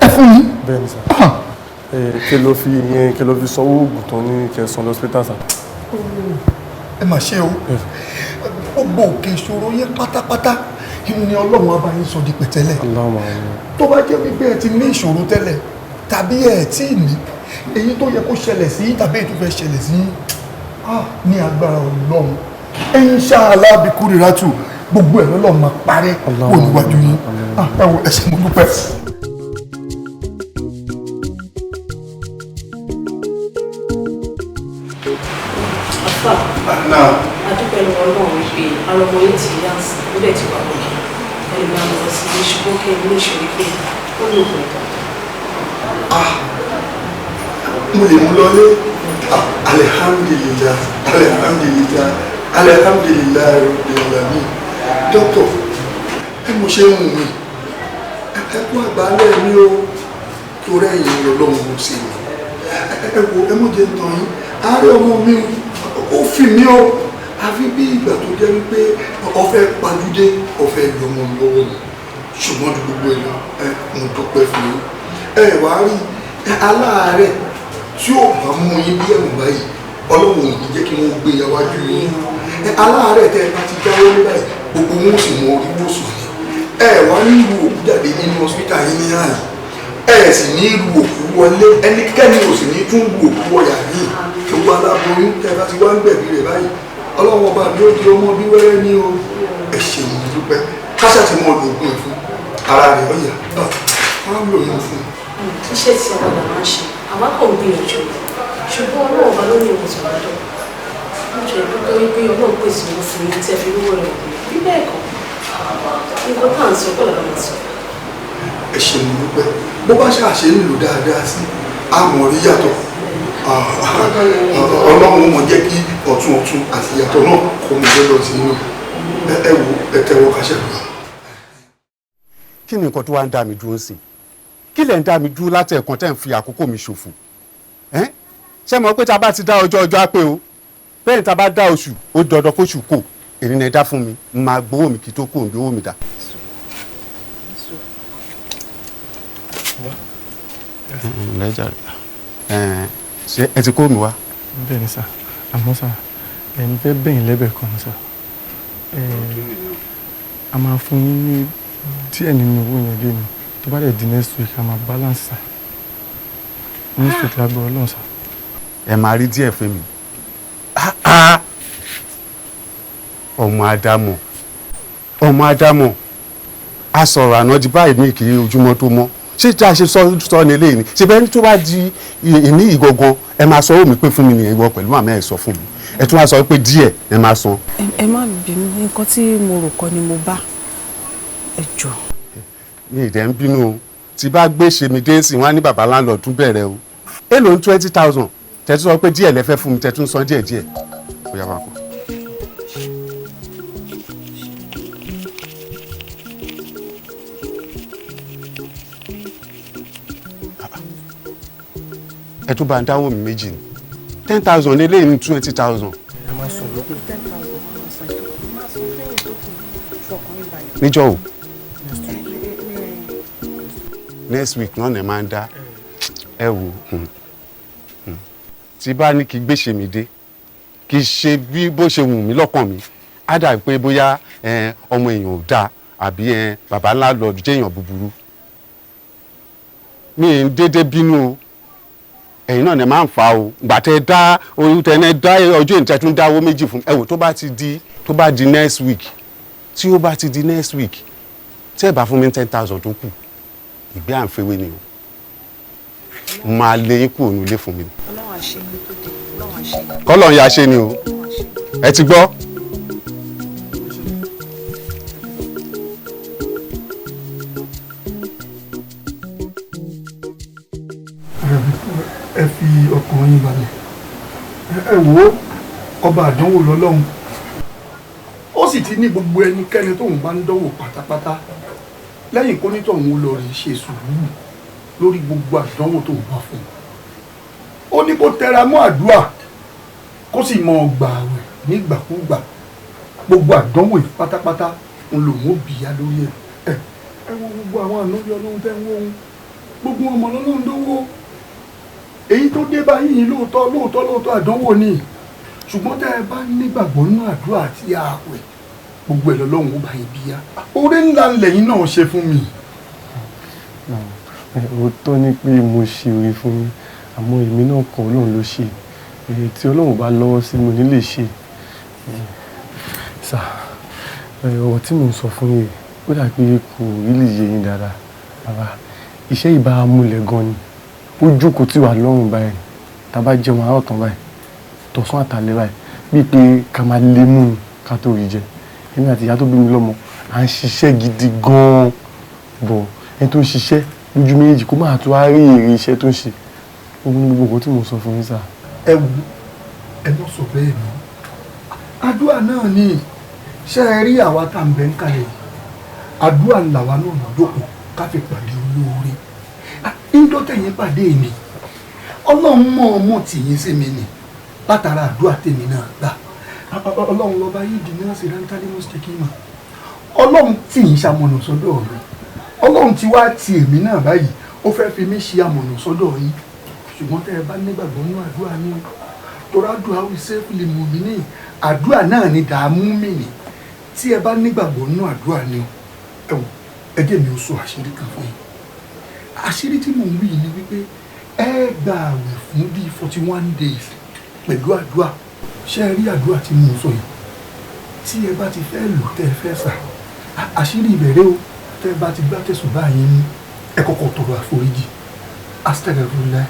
Ẹ fún mi? Bẹ́ẹ̀ ni, sir. Ẹ kí ló fi ìyẹn, kí ló fi sanwó oògùn tán ní kí ẹ san lọ hospital, sir. Ẹ mà ṣe o. Gbogbo òkè ìṣòro yẹn pátápátá ni Ọlọ́run á bá yín sọ di pẹ̀tẹ́lẹ̀. Tó bá jẹ́ wípé ẹ ti ní ìṣòro tẹ́lẹ̀ tàbí ẹ tí ì ní, èyí tó yẹ kó ṣẹlẹ̀ sí tàbí èyí tó fẹ́ ṣẹlẹ̀ sí, ní agbára Ọlọ́run, inshallah bí kúrìrátù, gbogbo ẹ̀ lọ́lọ́run máa parẹ́ kó níwájú yín. Ẹ wo, ẹ ṣé, mo dúpẹ́. Àfà, adúpẹ́ lọ́wọ́ Ọlọ́run wípé ara ọmọ yìí ti yá sí, ó dẹ̀ ti wà lókè. Ẹ lè máa lọ sí ilé, ṣùgbọ́n kí ẹ ní ìṣòro pé ó ní òògùn ẹ̀dá. Mo lè mú lọlé? Alihamdulilah, alihamdulilah, alihamdulilah rabbil alamin. Dókítà, ẹ mo ṣe ń wù mí, ẹ kú àgbálẹ̀ mi o, torí ẹ̀yìn Ọlọ́run mo ṣe mi. Ẹ wo, ẹ mọ̀ jẹ́ tán yín, àárẹ̀ ọmọ mi ó fi mí o, àfi bí ìgbà tó jẹ́ wípé ọ̀fẹ́ pajúdé, ọ̀fẹ́ lọ́mọ lọ́wọ́ mi. Ṣùgbọ́n ju gbogbo ẹ lọ, ẹ mo dúpẹ́ fún yín. Ẹ wàá rí aláàárẹ̀ tí ó bá mú yín bí ẹ̀wọ̀n báyìí, Ọlọ́run ò ní jẹ́ kí wọ́n gbé yàwájú yín. Aláàárẹ̀ tẹ́ ẹ bá ti jáwé ní báyìí, gbogbo wọn ó sì mọ orí wòsàn ni. Ẹ wá ní ìlú òkú jáde nínú hospital yín ní àyè, ẹ sì ní ìlú òkú wọlé, ẹnikẹ́ni ò sì ní tún ìlú òkú wọ̀yà yìí. Gbogbo aláboyún tẹ́ ẹ bá ti wá ń gbẹ̀bí rẹ̀ báyìí, Ọlọ́run ọba mi ó di ọmọ bí wẹ́rẹ́ ní o. Ẹ ṣeun, mo dúpẹ́. Káṣá ti mọ olóògùn ẹ̀ fún ara rẹ̀ ọ̀yà wọ́n á lò yín fún un. Iṣẹ́ tí àwọn àgbà máa ń ṣe, àwa kàn ń gbìyànjú, ṣùgbọ́n Ọlọ́run ọba ló ní ìwòsàn lọ́dọ̀. Mo jẹ́ dúpẹ́ wípé Ọlọ́run pèsè owó fún yín tẹ́ fi rówó rẹ̀ bí bẹ́ẹ̀ kọ́, nǹkan tá à ń sọ kọ́ làwọn máa sọ. Ẹ ṣe, mo dúpẹ́. Bó bá ṣàṣe ń lò dáadáa sí, àmọ́ rí yàtọ̀. Ọlọ́run mọ̀ jẹ́ kí Ọ̀tún ọ̀tún àti ìyàtọ̀ náà kò mú lọ́dọ̀ sí inú. Ẹ wo, ẹ tẹ́wọ́ káṣẹ́ lọ. Kí ni nǹkan tó wá ń dá mi dúró sí? Kí lẹ̀ ń dá mi dúró láti ẹ̀kan tẹ́ ń fi àkókò mi ṣòfò? Ẹ́n, ṣé mo pé tá a bá ti dá ọjọ́, ọjọ́ á pé o. Bẹ́ẹ̀ ni tá a bá dá oṣù, ó dandan kóṣù kò. Èyí ni ẹ dá fún mi, n máa gbowó mi kí tó kú òǹbí owó mi dà. Ǹlẹ́ jàre. Ṣé ẹ ti kó mi wá? Bẹ́ẹ̀ ni sà, àmọ́ sà, ẹ̀yin fẹ́ bẹ̀yìn lẹ́bẹ̀ẹ́ kan ni sà. A máa fún yín ní díẹ̀ nínú owó yẹn lé ní. Tó bá dẹ̀ di next week, a máa balance sà. Next week lágbára Ọlọ́run sà. Ẹ máa rí díẹ̀ fún mi. Ah, ah! Ọmọ Ádámọ̀, ọmọ Ádámọ̀, a sọ̀rọ̀ àná di báyìí ní kì í ojúmọ́ tó mọ́. Ṣé tí a ṣe sọ sọ ní eléyìí ni? Ṣe bẹ́ẹ̀ ni tó bá di ìní ìgangan, ẹ máa sọ owó mi pé fún mi nìyẹn, ìwọ pẹ̀lú màmá ẹ sọ fún mi. Ẹ tún wá sọ pé díẹ̀ ẹ máa san. Ẹ má bínú, nǹkan tí mo rò kọ́ ni mo bá. Ẹ jọ̀ọ́. Mi ì dẹ̀ ń bínú o. Tí bá gbé ṣe mi dé sí, wọn á ní bàbá landlord tún bẹ̀rẹ̀ o. Èló ń 20,000? Tẹ̀tún sọ pé díẹ̀ lẹ fẹ́ fún mi, tẹ̀tún san díẹ̀ díẹ̀. Ó yá, máa kó. Ẹ tún bá ń dáwọ́ mi méjì ni. 10,000 ní eléyìí ní 20,000. Ẹ máa sọ lókè. 10,000, wọ́n máa san ìtókù. Máa san fẹ́yìn tó kù, fọkàn yín balẹ̀. Níjọ́ o? Next week náà ni ẹ máa ń dá. Ẹ wò, tí bá ní kí gbèsè mi dé, kì í ṣe bí bó ṣe wù mí lọ́kàn mi, á dà pé bóyá ọmọ èèyàn ò dáa àbí bàbá ńlá lọ jẹ́ èèyàn búburú. Mi ń dédé bínú o. Ẹ̀yin náà ni ẹ máa ń fa o. Ìgbà tẹ dá oyún, tẹ ẹ dá ọjọ́ ìtẹ́, tún dáwó méjì fún ẹ. Wò, tó bá di next week, tí ó bá ti di next week, tí ẹ bá fún mi 10,000 tó kù, ìgbé à ń fewé ni o, máa lé yín kúrò nílé fún mi. Ọlọ́run àṣẹ tó dé, Ọlọ́run àṣẹ. Kọ́lọ̀ ń ya ṣe ni o, ẹ ti gbọ́. Ẹ fi ọkàn yín balẹ̀. Ẹ wò ó, ọba àdánwò lọ́lọ́run. Ó sì ti ní gbogbo ẹnikẹ́ni tóun bá ń dánwò pátápátá, lẹ́yìn kó nítọ̀hún ó lọ rí ṣe sùúrù lórí gbogbo àdánwò tóun bá fún un. Ó ní kó tẹra mọ́ àdúrà, kó sì mọ gbà àwẹ̀ nígbàkúgbà. Gbogbo àdánwò yìí pátápátá ń lòun ó bìyà lórí ẹ. Ẹ wo gbogbo àwọn ànábì Ọlọ́run tẹ́ ń wó ohun, gbogbo ọmọ lọ́lọ́run dánwò. Èyí tó dé báyìí, lóòótọ́ lóòótọ́ lóòótọ́, àdánwò ni, ṣùgbọ́n tẹ́ ẹ bá nígbàgbọ́ nínú àdúrà àti ààwẹ̀, gbogbo ẹ̀ lọ́lọ́run ó bá yín bíyá. Oore ńlá ńlẹ̀yìn náà ṣe fún mi. Òótọ́ ni pé mo ṣe oore fún yín, àmọ́ èmi náà kọ́, Ọlọ́run ló ṣe. Èyí tí Ọlọ́run bá lọ́wọ́ sí, mo ní lè ṣe. Sà, ọ̀rọ̀ tí mò ń sọ fún yín, ó dà pé kò rí lè yé yín dáadáa. Bàbá, iṣẹ́ ìbá múlẹ̀ gan ni. Ó jókòó tí wà lọ́rùn báyìí. Tá a bá jẹun àárọ̀ tán báyìí, tọ̀sán àtàlẹ́ báyìí, bíi pé ká máa lé mú ni ká tó rí jẹ. Èmi àti ìyá tó bí mi lọ́mọ, à ń ṣiṣẹ́ gidi gan-an. Bọ̀ ẹni tó ń ṣiṣẹ́ lójú méjèèjì kó máa tó wá rí èrè iṣẹ́ tó ń ṣe. Ó ní gbogbo nǹkan tí mò ń sọ fún yín sà. Ẹ wò, ẹ má sọ bẹ́ẹ̀ mọ́. Àdúrà náà ni. Ṣé ẹ rí àwa tá à ń bẹ ń kalẹ̀ yìí? Àdúrà ńlá wa náà ló jókòó ká fi pàdé olóore. Ńjọ́ tẹ̀yìn pàdé mi, Ọlọ́run mọ̀ ọmọ tì yín sí mi ni látara àdúrà tèmi náà gbà. Ọlọ́run lọ́ba yìí dì náà sí rántálí mọ́sítẹ́kì mọ̀. Ọlọ́run tì yín ṣamọ̀nà sọ́dọ̀ mi. Ọlọ́run ti wá ti èmi náà báyìí, ó fẹ́ fi mí ṣe amọ̀nà sọ́dọ̀ yín. Ṣùgbọ́n tẹ́ ẹ bá nígbàgbọ́ nínú àdúrà ni o, torí àdúrà wí sẹ́fìlì mú mi ní àdúrà náà ni dààmú mi ní. Tí ẹ bá nígbàgbọ́ nínú àdúrà ni o. Ẹ wò, ẹ jẹ́ mi ò sọ àṣírí kan fún yín. Àṣírí tí mò ń wí ni wípé ẹ gba àwẹ̀ fún bíi 41 days pẹ̀lú àdúrà. Ṣé ẹ rí àdúrà tí mò ń sọ yìí, tí ẹ bá ti fẹ́ lò, tẹ́ ẹ fẹ́ sà, àṣírí ìbẹ̀rẹ̀ o, tẹ́ ẹ bá ti gbá tẹ̀sùn báyìí ní, ẹ kọ́kọ́ tọrọ àforíjì, astagfirullah,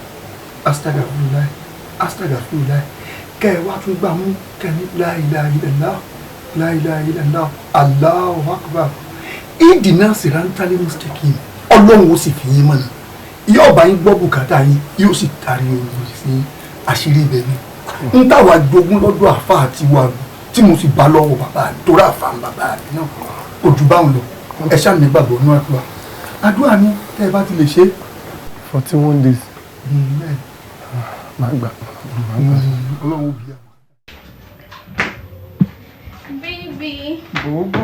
astagfirullah, astagfirullah, kẹ́ ẹ wá tún gbà mú, kẹ́ ẹ ní la ilaha illallah, la ilaha illallah, Allahu akbar, ìdìnnà sirantali mustaqim. Ọlọ́run ó sì fi yín mọ̀nà, yóò bá yín gbọ́ bùkátà yín, yóò sì tarí ogun sí yín. Àṣírí ibẹ̀ ni. N táwa jogún lọ́dọ̀ àfa àti wa tí mo sì bá lọ́wọ́ bàbá mi torí àfa ń bàbá mi náà kò jù báwọn lọ. Ẹ ṣáà ní gbàgbọ́ nínú àdúrà. Àdúrà ni tẹ́ ẹ bá ti lè ṣe. 41 days. Màá gbà. Ọlọ́run ó bí i. Baby. Bòbò.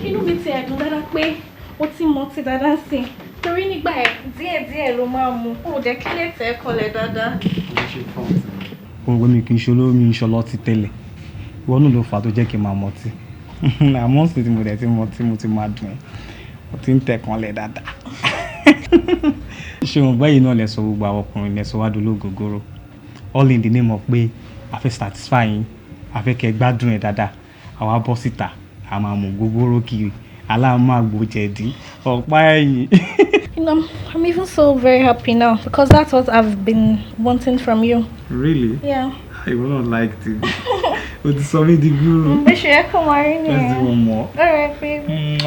Inú mi ti ẹ̀dùn dáadáa pé o ti mọ ti dáadáa sí i. Torí nígbà ẹ̀ díẹ̀díẹ̀ ló máa mu. Ó jẹ́ kí lè tẹ̀ kọlẹ̀ dáadáa. Òwe mi kì í ṣe olómi ìṣọlọ ti tẹ́lẹ̀. Ìwọ náà ló fà á tó jẹ́ kí n máa mọtí. Àmọ́ sì tí mo dẹ̀ ti mọtí, mo ti máa dùn. Mo ti ń tẹ̀ kanlẹ̀ dáadáa. Ṣé o gbọ́ yìí náà lẹ sọ gbogbo àwọn ọkùnrin lẹ sọ wá dológógóró? All in the name of pé a fẹ́ satisfy yín, a fẹ́ kẹ́ gbádùn ẹ̀ dáadáa. Àwa bọ́ síta, a máa mú gógóró kiri, aláàmú àgbo jẹ̀dí, ọ̀pá ẹ̀yìn. I'm even so very happy now because that's what I've been wanting from you. Really? Yeah. I will not like to. O ti sọ mí di guru. Bó ṣe yẹ kó máa rí nìyẹn. Let's do one more. All right, baby.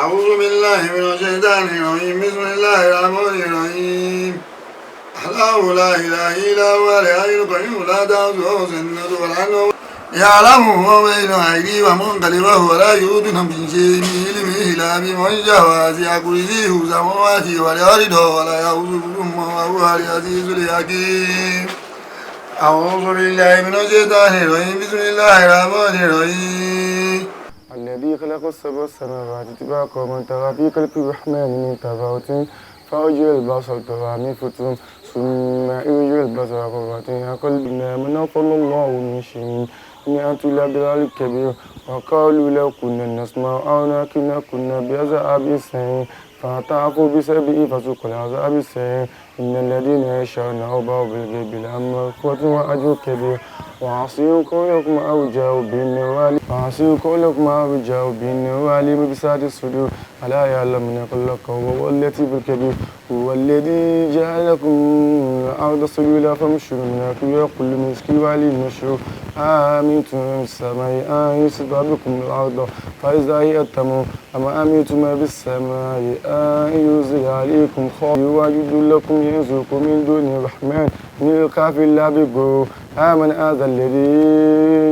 أعوذ بالله من الشيطان الرجيم. بسم الله الرحمن الرحيم. الله لا إله إلا هو الحي القيوم لا تأخذه سنة ولا نوم يعلم ما بين أيديهم وما خلفهم ولا يحيطون بشيء من علمه إلا بما شاء. وسع كرسيه السماوات والأرض ولا يؤوده حفظهما وهو العزيز الحكيم. أعوذ بالله من الشيطان الرجيم. بسم الله الرحمن الرحيم. الذي خلق السبع سماوات طباقا وما ترى في خلق الرحمن من تفاوت فارجع البصر ترى من فطور ثم ارجع البصر كرتين ينقلب ما نقل الله من شيء إن أنتم إلا بضلال كبير. وقالوا لو كنا نسمع أو نعقل كنا بعذاب السعير. فاعترفوا بسببه فذوقوا العذاب السعير. إن الذين يخشون ربهم بالغيب لهم مغفرة وأجر كبير. وأحسنوا قولكم أو جاءوا به وأحسنوا قولكم أو جاءوا به وعليم بذات الصدور. ألا يعلم من خلق وهو اللطيف الخبير. هو الذي جعل لكم الأرض ذلولا فامشوا في مناكبها وكلوا من رزقه وإليه النشور. أأمنتم من في السماء أن يخسف بكم الأرض فإذا هي تمور أم أمنتم من في السماء أن يرسل عليكم حاصبا وجند لكم يرزقكم من دون الرحمن إن الكافرون إلا في غرور. أمن هذا الذي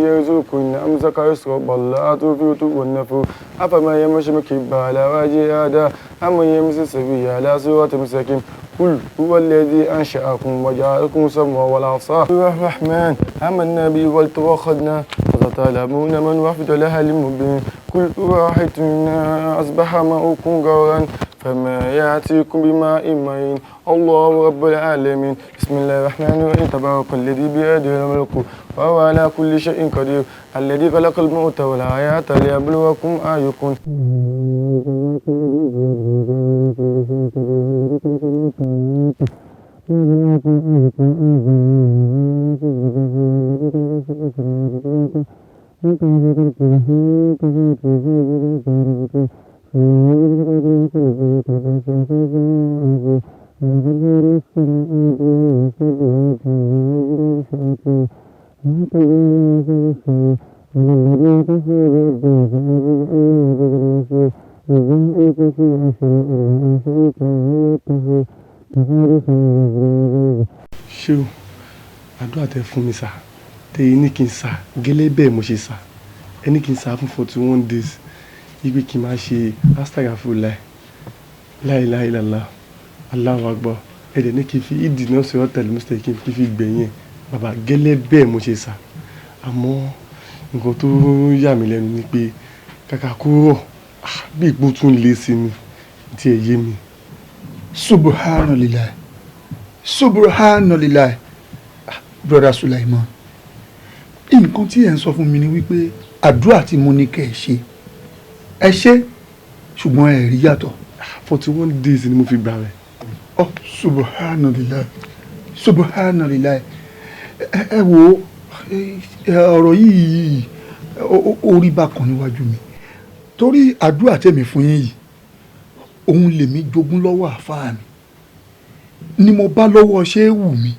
يرزقكم إن أمسك رزقه بل لجوا في عتو ونفور. أفمن يمشي مكبا على وجهه أهدى أمن يمشي سويا على صراط مستقيم. قل هو الذي أنشأكم وجعل لكم السمع والأبصار. الرحمن آمنا به واتخذنا فستعلمون من هو في ضلال مبين. قل أرأيتم إن أصبح ماؤكم غورا فمن يأتيكم بماء معين. الله رب العالمين. بسم الله الرحمن الرحيم. تبارك الذي بيده الملك وهو على كل شيء قدير. الذي خلق الموت والحياة ليبلوكم أيكم. Ṣé o àdúrà tẹ fún mi sà, tẹ yìí ní kí n sà gẹ́lẹ́ bẹ́ẹ̀ mo ṣe sà. Ẹ ní kí n sà fún 41 days, ibi kí n máa ṣe astagfirullah, la ilaha illallah, Allahu akbar. Ẹ dẹ̀ ní kí n fi ìdí náà sọ̀rọ̀ tẹ̀lé mistake kí n fi gbẹ̀yìn ẹ̀ bàbá. Gẹ́lẹ́ bẹ́ẹ̀ mo ṣe sà. Àmọ́ nǹkan tó yà mí lẹ́nu ni pé kàkà kó rọ̀ bí ìgbó tún le sí ni tí ẹ yé mi. Subhanallah, subhanallah. Brother Sulaiman, nǹkan tí ẹ̀ ń sọ fún mi ni wípé àdúrà tí mo ní kẹ́ ẹ ṣe, ẹ ṣe, ṣùgbọ́n ẹ rí yàtọ̀. 41 days ni mo fi gbà rẹ̀. Ọ subhanallah, subhanallah. Ẹ wo ọ̀rọ̀ yìí, ó rí bákan níwájú mi torí àdúrà tèmi fún yín yìí, òun lèmi jogún lọ́wọ́ àáfàá mi ni mo bá lọ́wọ́ ṣéwù mi.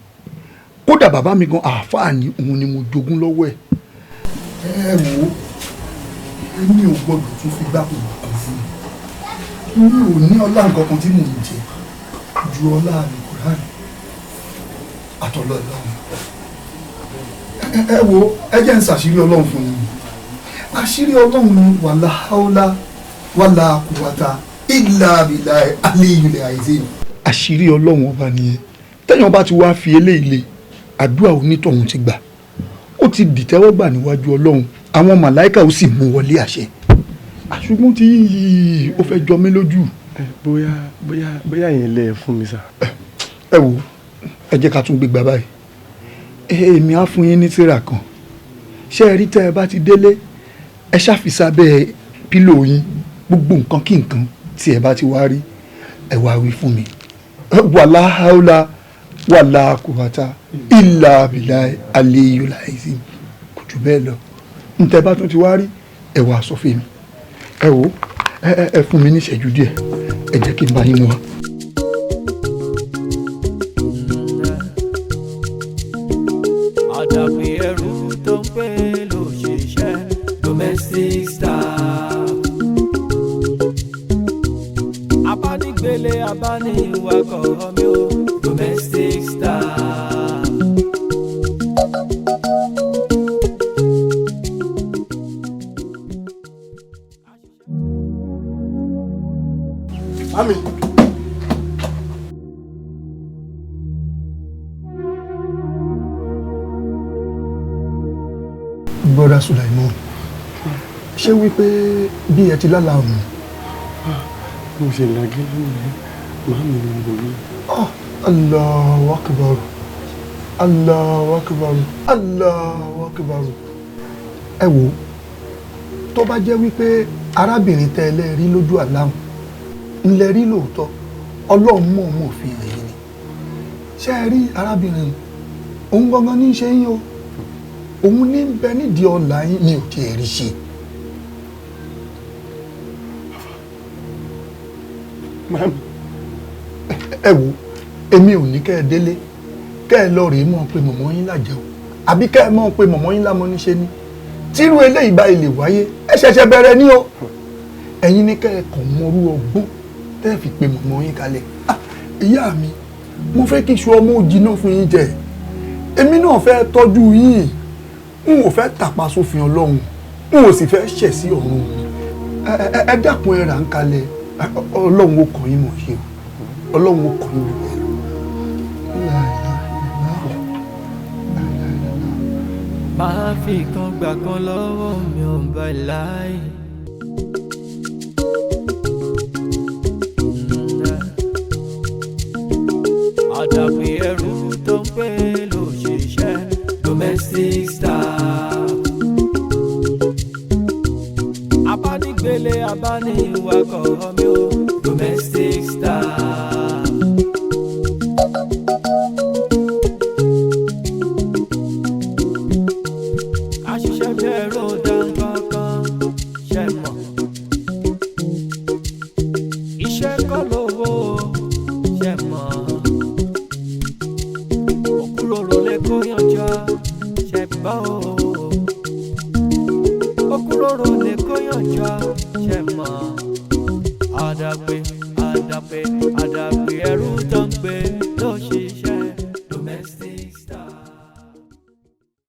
Kódà bàbá mi gan àáfàá ni, òun ni mo jogún lọ́wọ́ ẹ̀. Ẹ wo, èmi ò gbọdọ̀ tún fi gbá kò kan fún mi. Mi ò ní ọlá nǹkan kan tí mò ń jẹ. Ju ọlá Al-Qur'an àtọ̀lọ́ Ọlọ́run. Ẹ wo, ẹ jẹ́ ń ṣàṣírí Ọlọ́run fún yín. Àṣírí Ọlọ́run ni wala haula wala quwwata illa billahi aliyyil azim. Àṣírí Ọlọ́run ọba nìyẹn. Tẹ́yàn bá ti wá fi eléyìí lé, àdúrà onítọ̀hún ti gbà, ó ti dìtẹ́wọ́gbà níwájú Ọlọ́run, àwọn màláìka ó sì mú wọlé àṣẹ. Àṣùgbọ́n tí yìí ó fẹ́ jọ mí lójú. Bóyá yẹn lẹ fún mi sà. Ẹ wo, ẹ jẹ́ ká tún gbé gbà báyìí. Èmi á fún yín ní tírà kan. Ṣé ẹ rí, tẹ́ ẹ bá ti délé, ẹ ṣàfisábẹ́ pílò yín. Gbogbo nǹkan kí nǹkan tí ẹ bá ti wá rí, ẹ wá wí fún mi, wala haula wala quwwata illa billahi aliyyil azim. Kò jù bẹ́ẹ̀ lọ. Ntẹ́ bá tún ti wá rí, ẹ wá sọ fún mi. Ẹ wo, ẹ fún mi ní ìṣẹ́jú díẹ̀, ẹ jẹ́ kí n bá yín mú wa. Àdàpè ẹrú tó ń pè lóṣìṣẹ́, domestic staff. Abánigbélé, abániwakọ̀ mi ò, domestic staff. Mami. Brother Sulaiman, ṣé wípé bí ẹ ti lálàá ọ̀hún? Mo ṣe làgé lónìí, màámi ni mo rí. Oh, Allahu Akbar, Allahu Akbar, Allahu Akbar. Ẹ wo, tó bá jẹ́ wípé arábìnrin tẹ́ ẹ lẹ́rí lójú àláhùn ńlẹ̀ rí lóòótọ́, Ọlọ́run mọ̀ọ́mọ̀ fi hàn yín ni. Ṣé ẹ rí arábìnrin òun gangan ní í ṣe yín o? Òun ní bẹ nídìí ọ̀la yín ni ò tiẹ̀ rí ṣe. Màámi. Ẹ wo, èmi ò ní kẹ́ ẹ délé kẹ́ ẹ lọ rèé mọ̀ pé mọ̀mọ́ yín lájẹ́ o, àbí kẹ́ ẹ mọ̀ pé mọ̀mọ́ yín lámọ́ níṣe ni. Tírú eléyìí báyìí lè wáyé, ẹ ṣẹ̀ṣẹ̀ bẹ̀rẹ̀ ní o. Ẹ̀yin ní kẹ́ ẹ kàn mọrú ọgbọ́n tẹ́ ẹ fi pe mọ̀mọ́ yín kalẹ̀. Ah, ìyá mi, mo fẹ́ kí iṣu ọmọ òjìnà fún yín jẹ. Èmi náà fẹ́ tọ́jú yín, n ò fẹ́ tàpá sófin Ọlọ́run, n ò sì fẹ́ ṣẹ̀ sí ọ̀run mi. Ẹ dákun, ẹ rà ń kalẹ̀. Ọlọ́run ó kàn yín mọ̀ ṣe o, Ọlọ́run ó kàn yín jù bẹ́ẹ̀ lọ. Máa fi kan gbà kan lọ́wọ́ mi ò bá láì. Àdàpè ẹrú tó ń pè lóṣìṣẹ́, domestic staff. Abánigbélé, abániwakọ̀ mi ò, domestic staff. Àṣìṣe bí ẹ̀rọ dá kankan ṣe mọ̀. Iṣẹ́ kọ́ lówó ṣe mọ̀. Òkúròrò lè kó yànjọ ṣe bọ́ o. Òkúròrò lè kó yànjọ ṣe mọ̀. Àdàpè, àdàpè, àdàpè ẹrú tó ń gbé ló ṣiṣẹ́, domestic staff.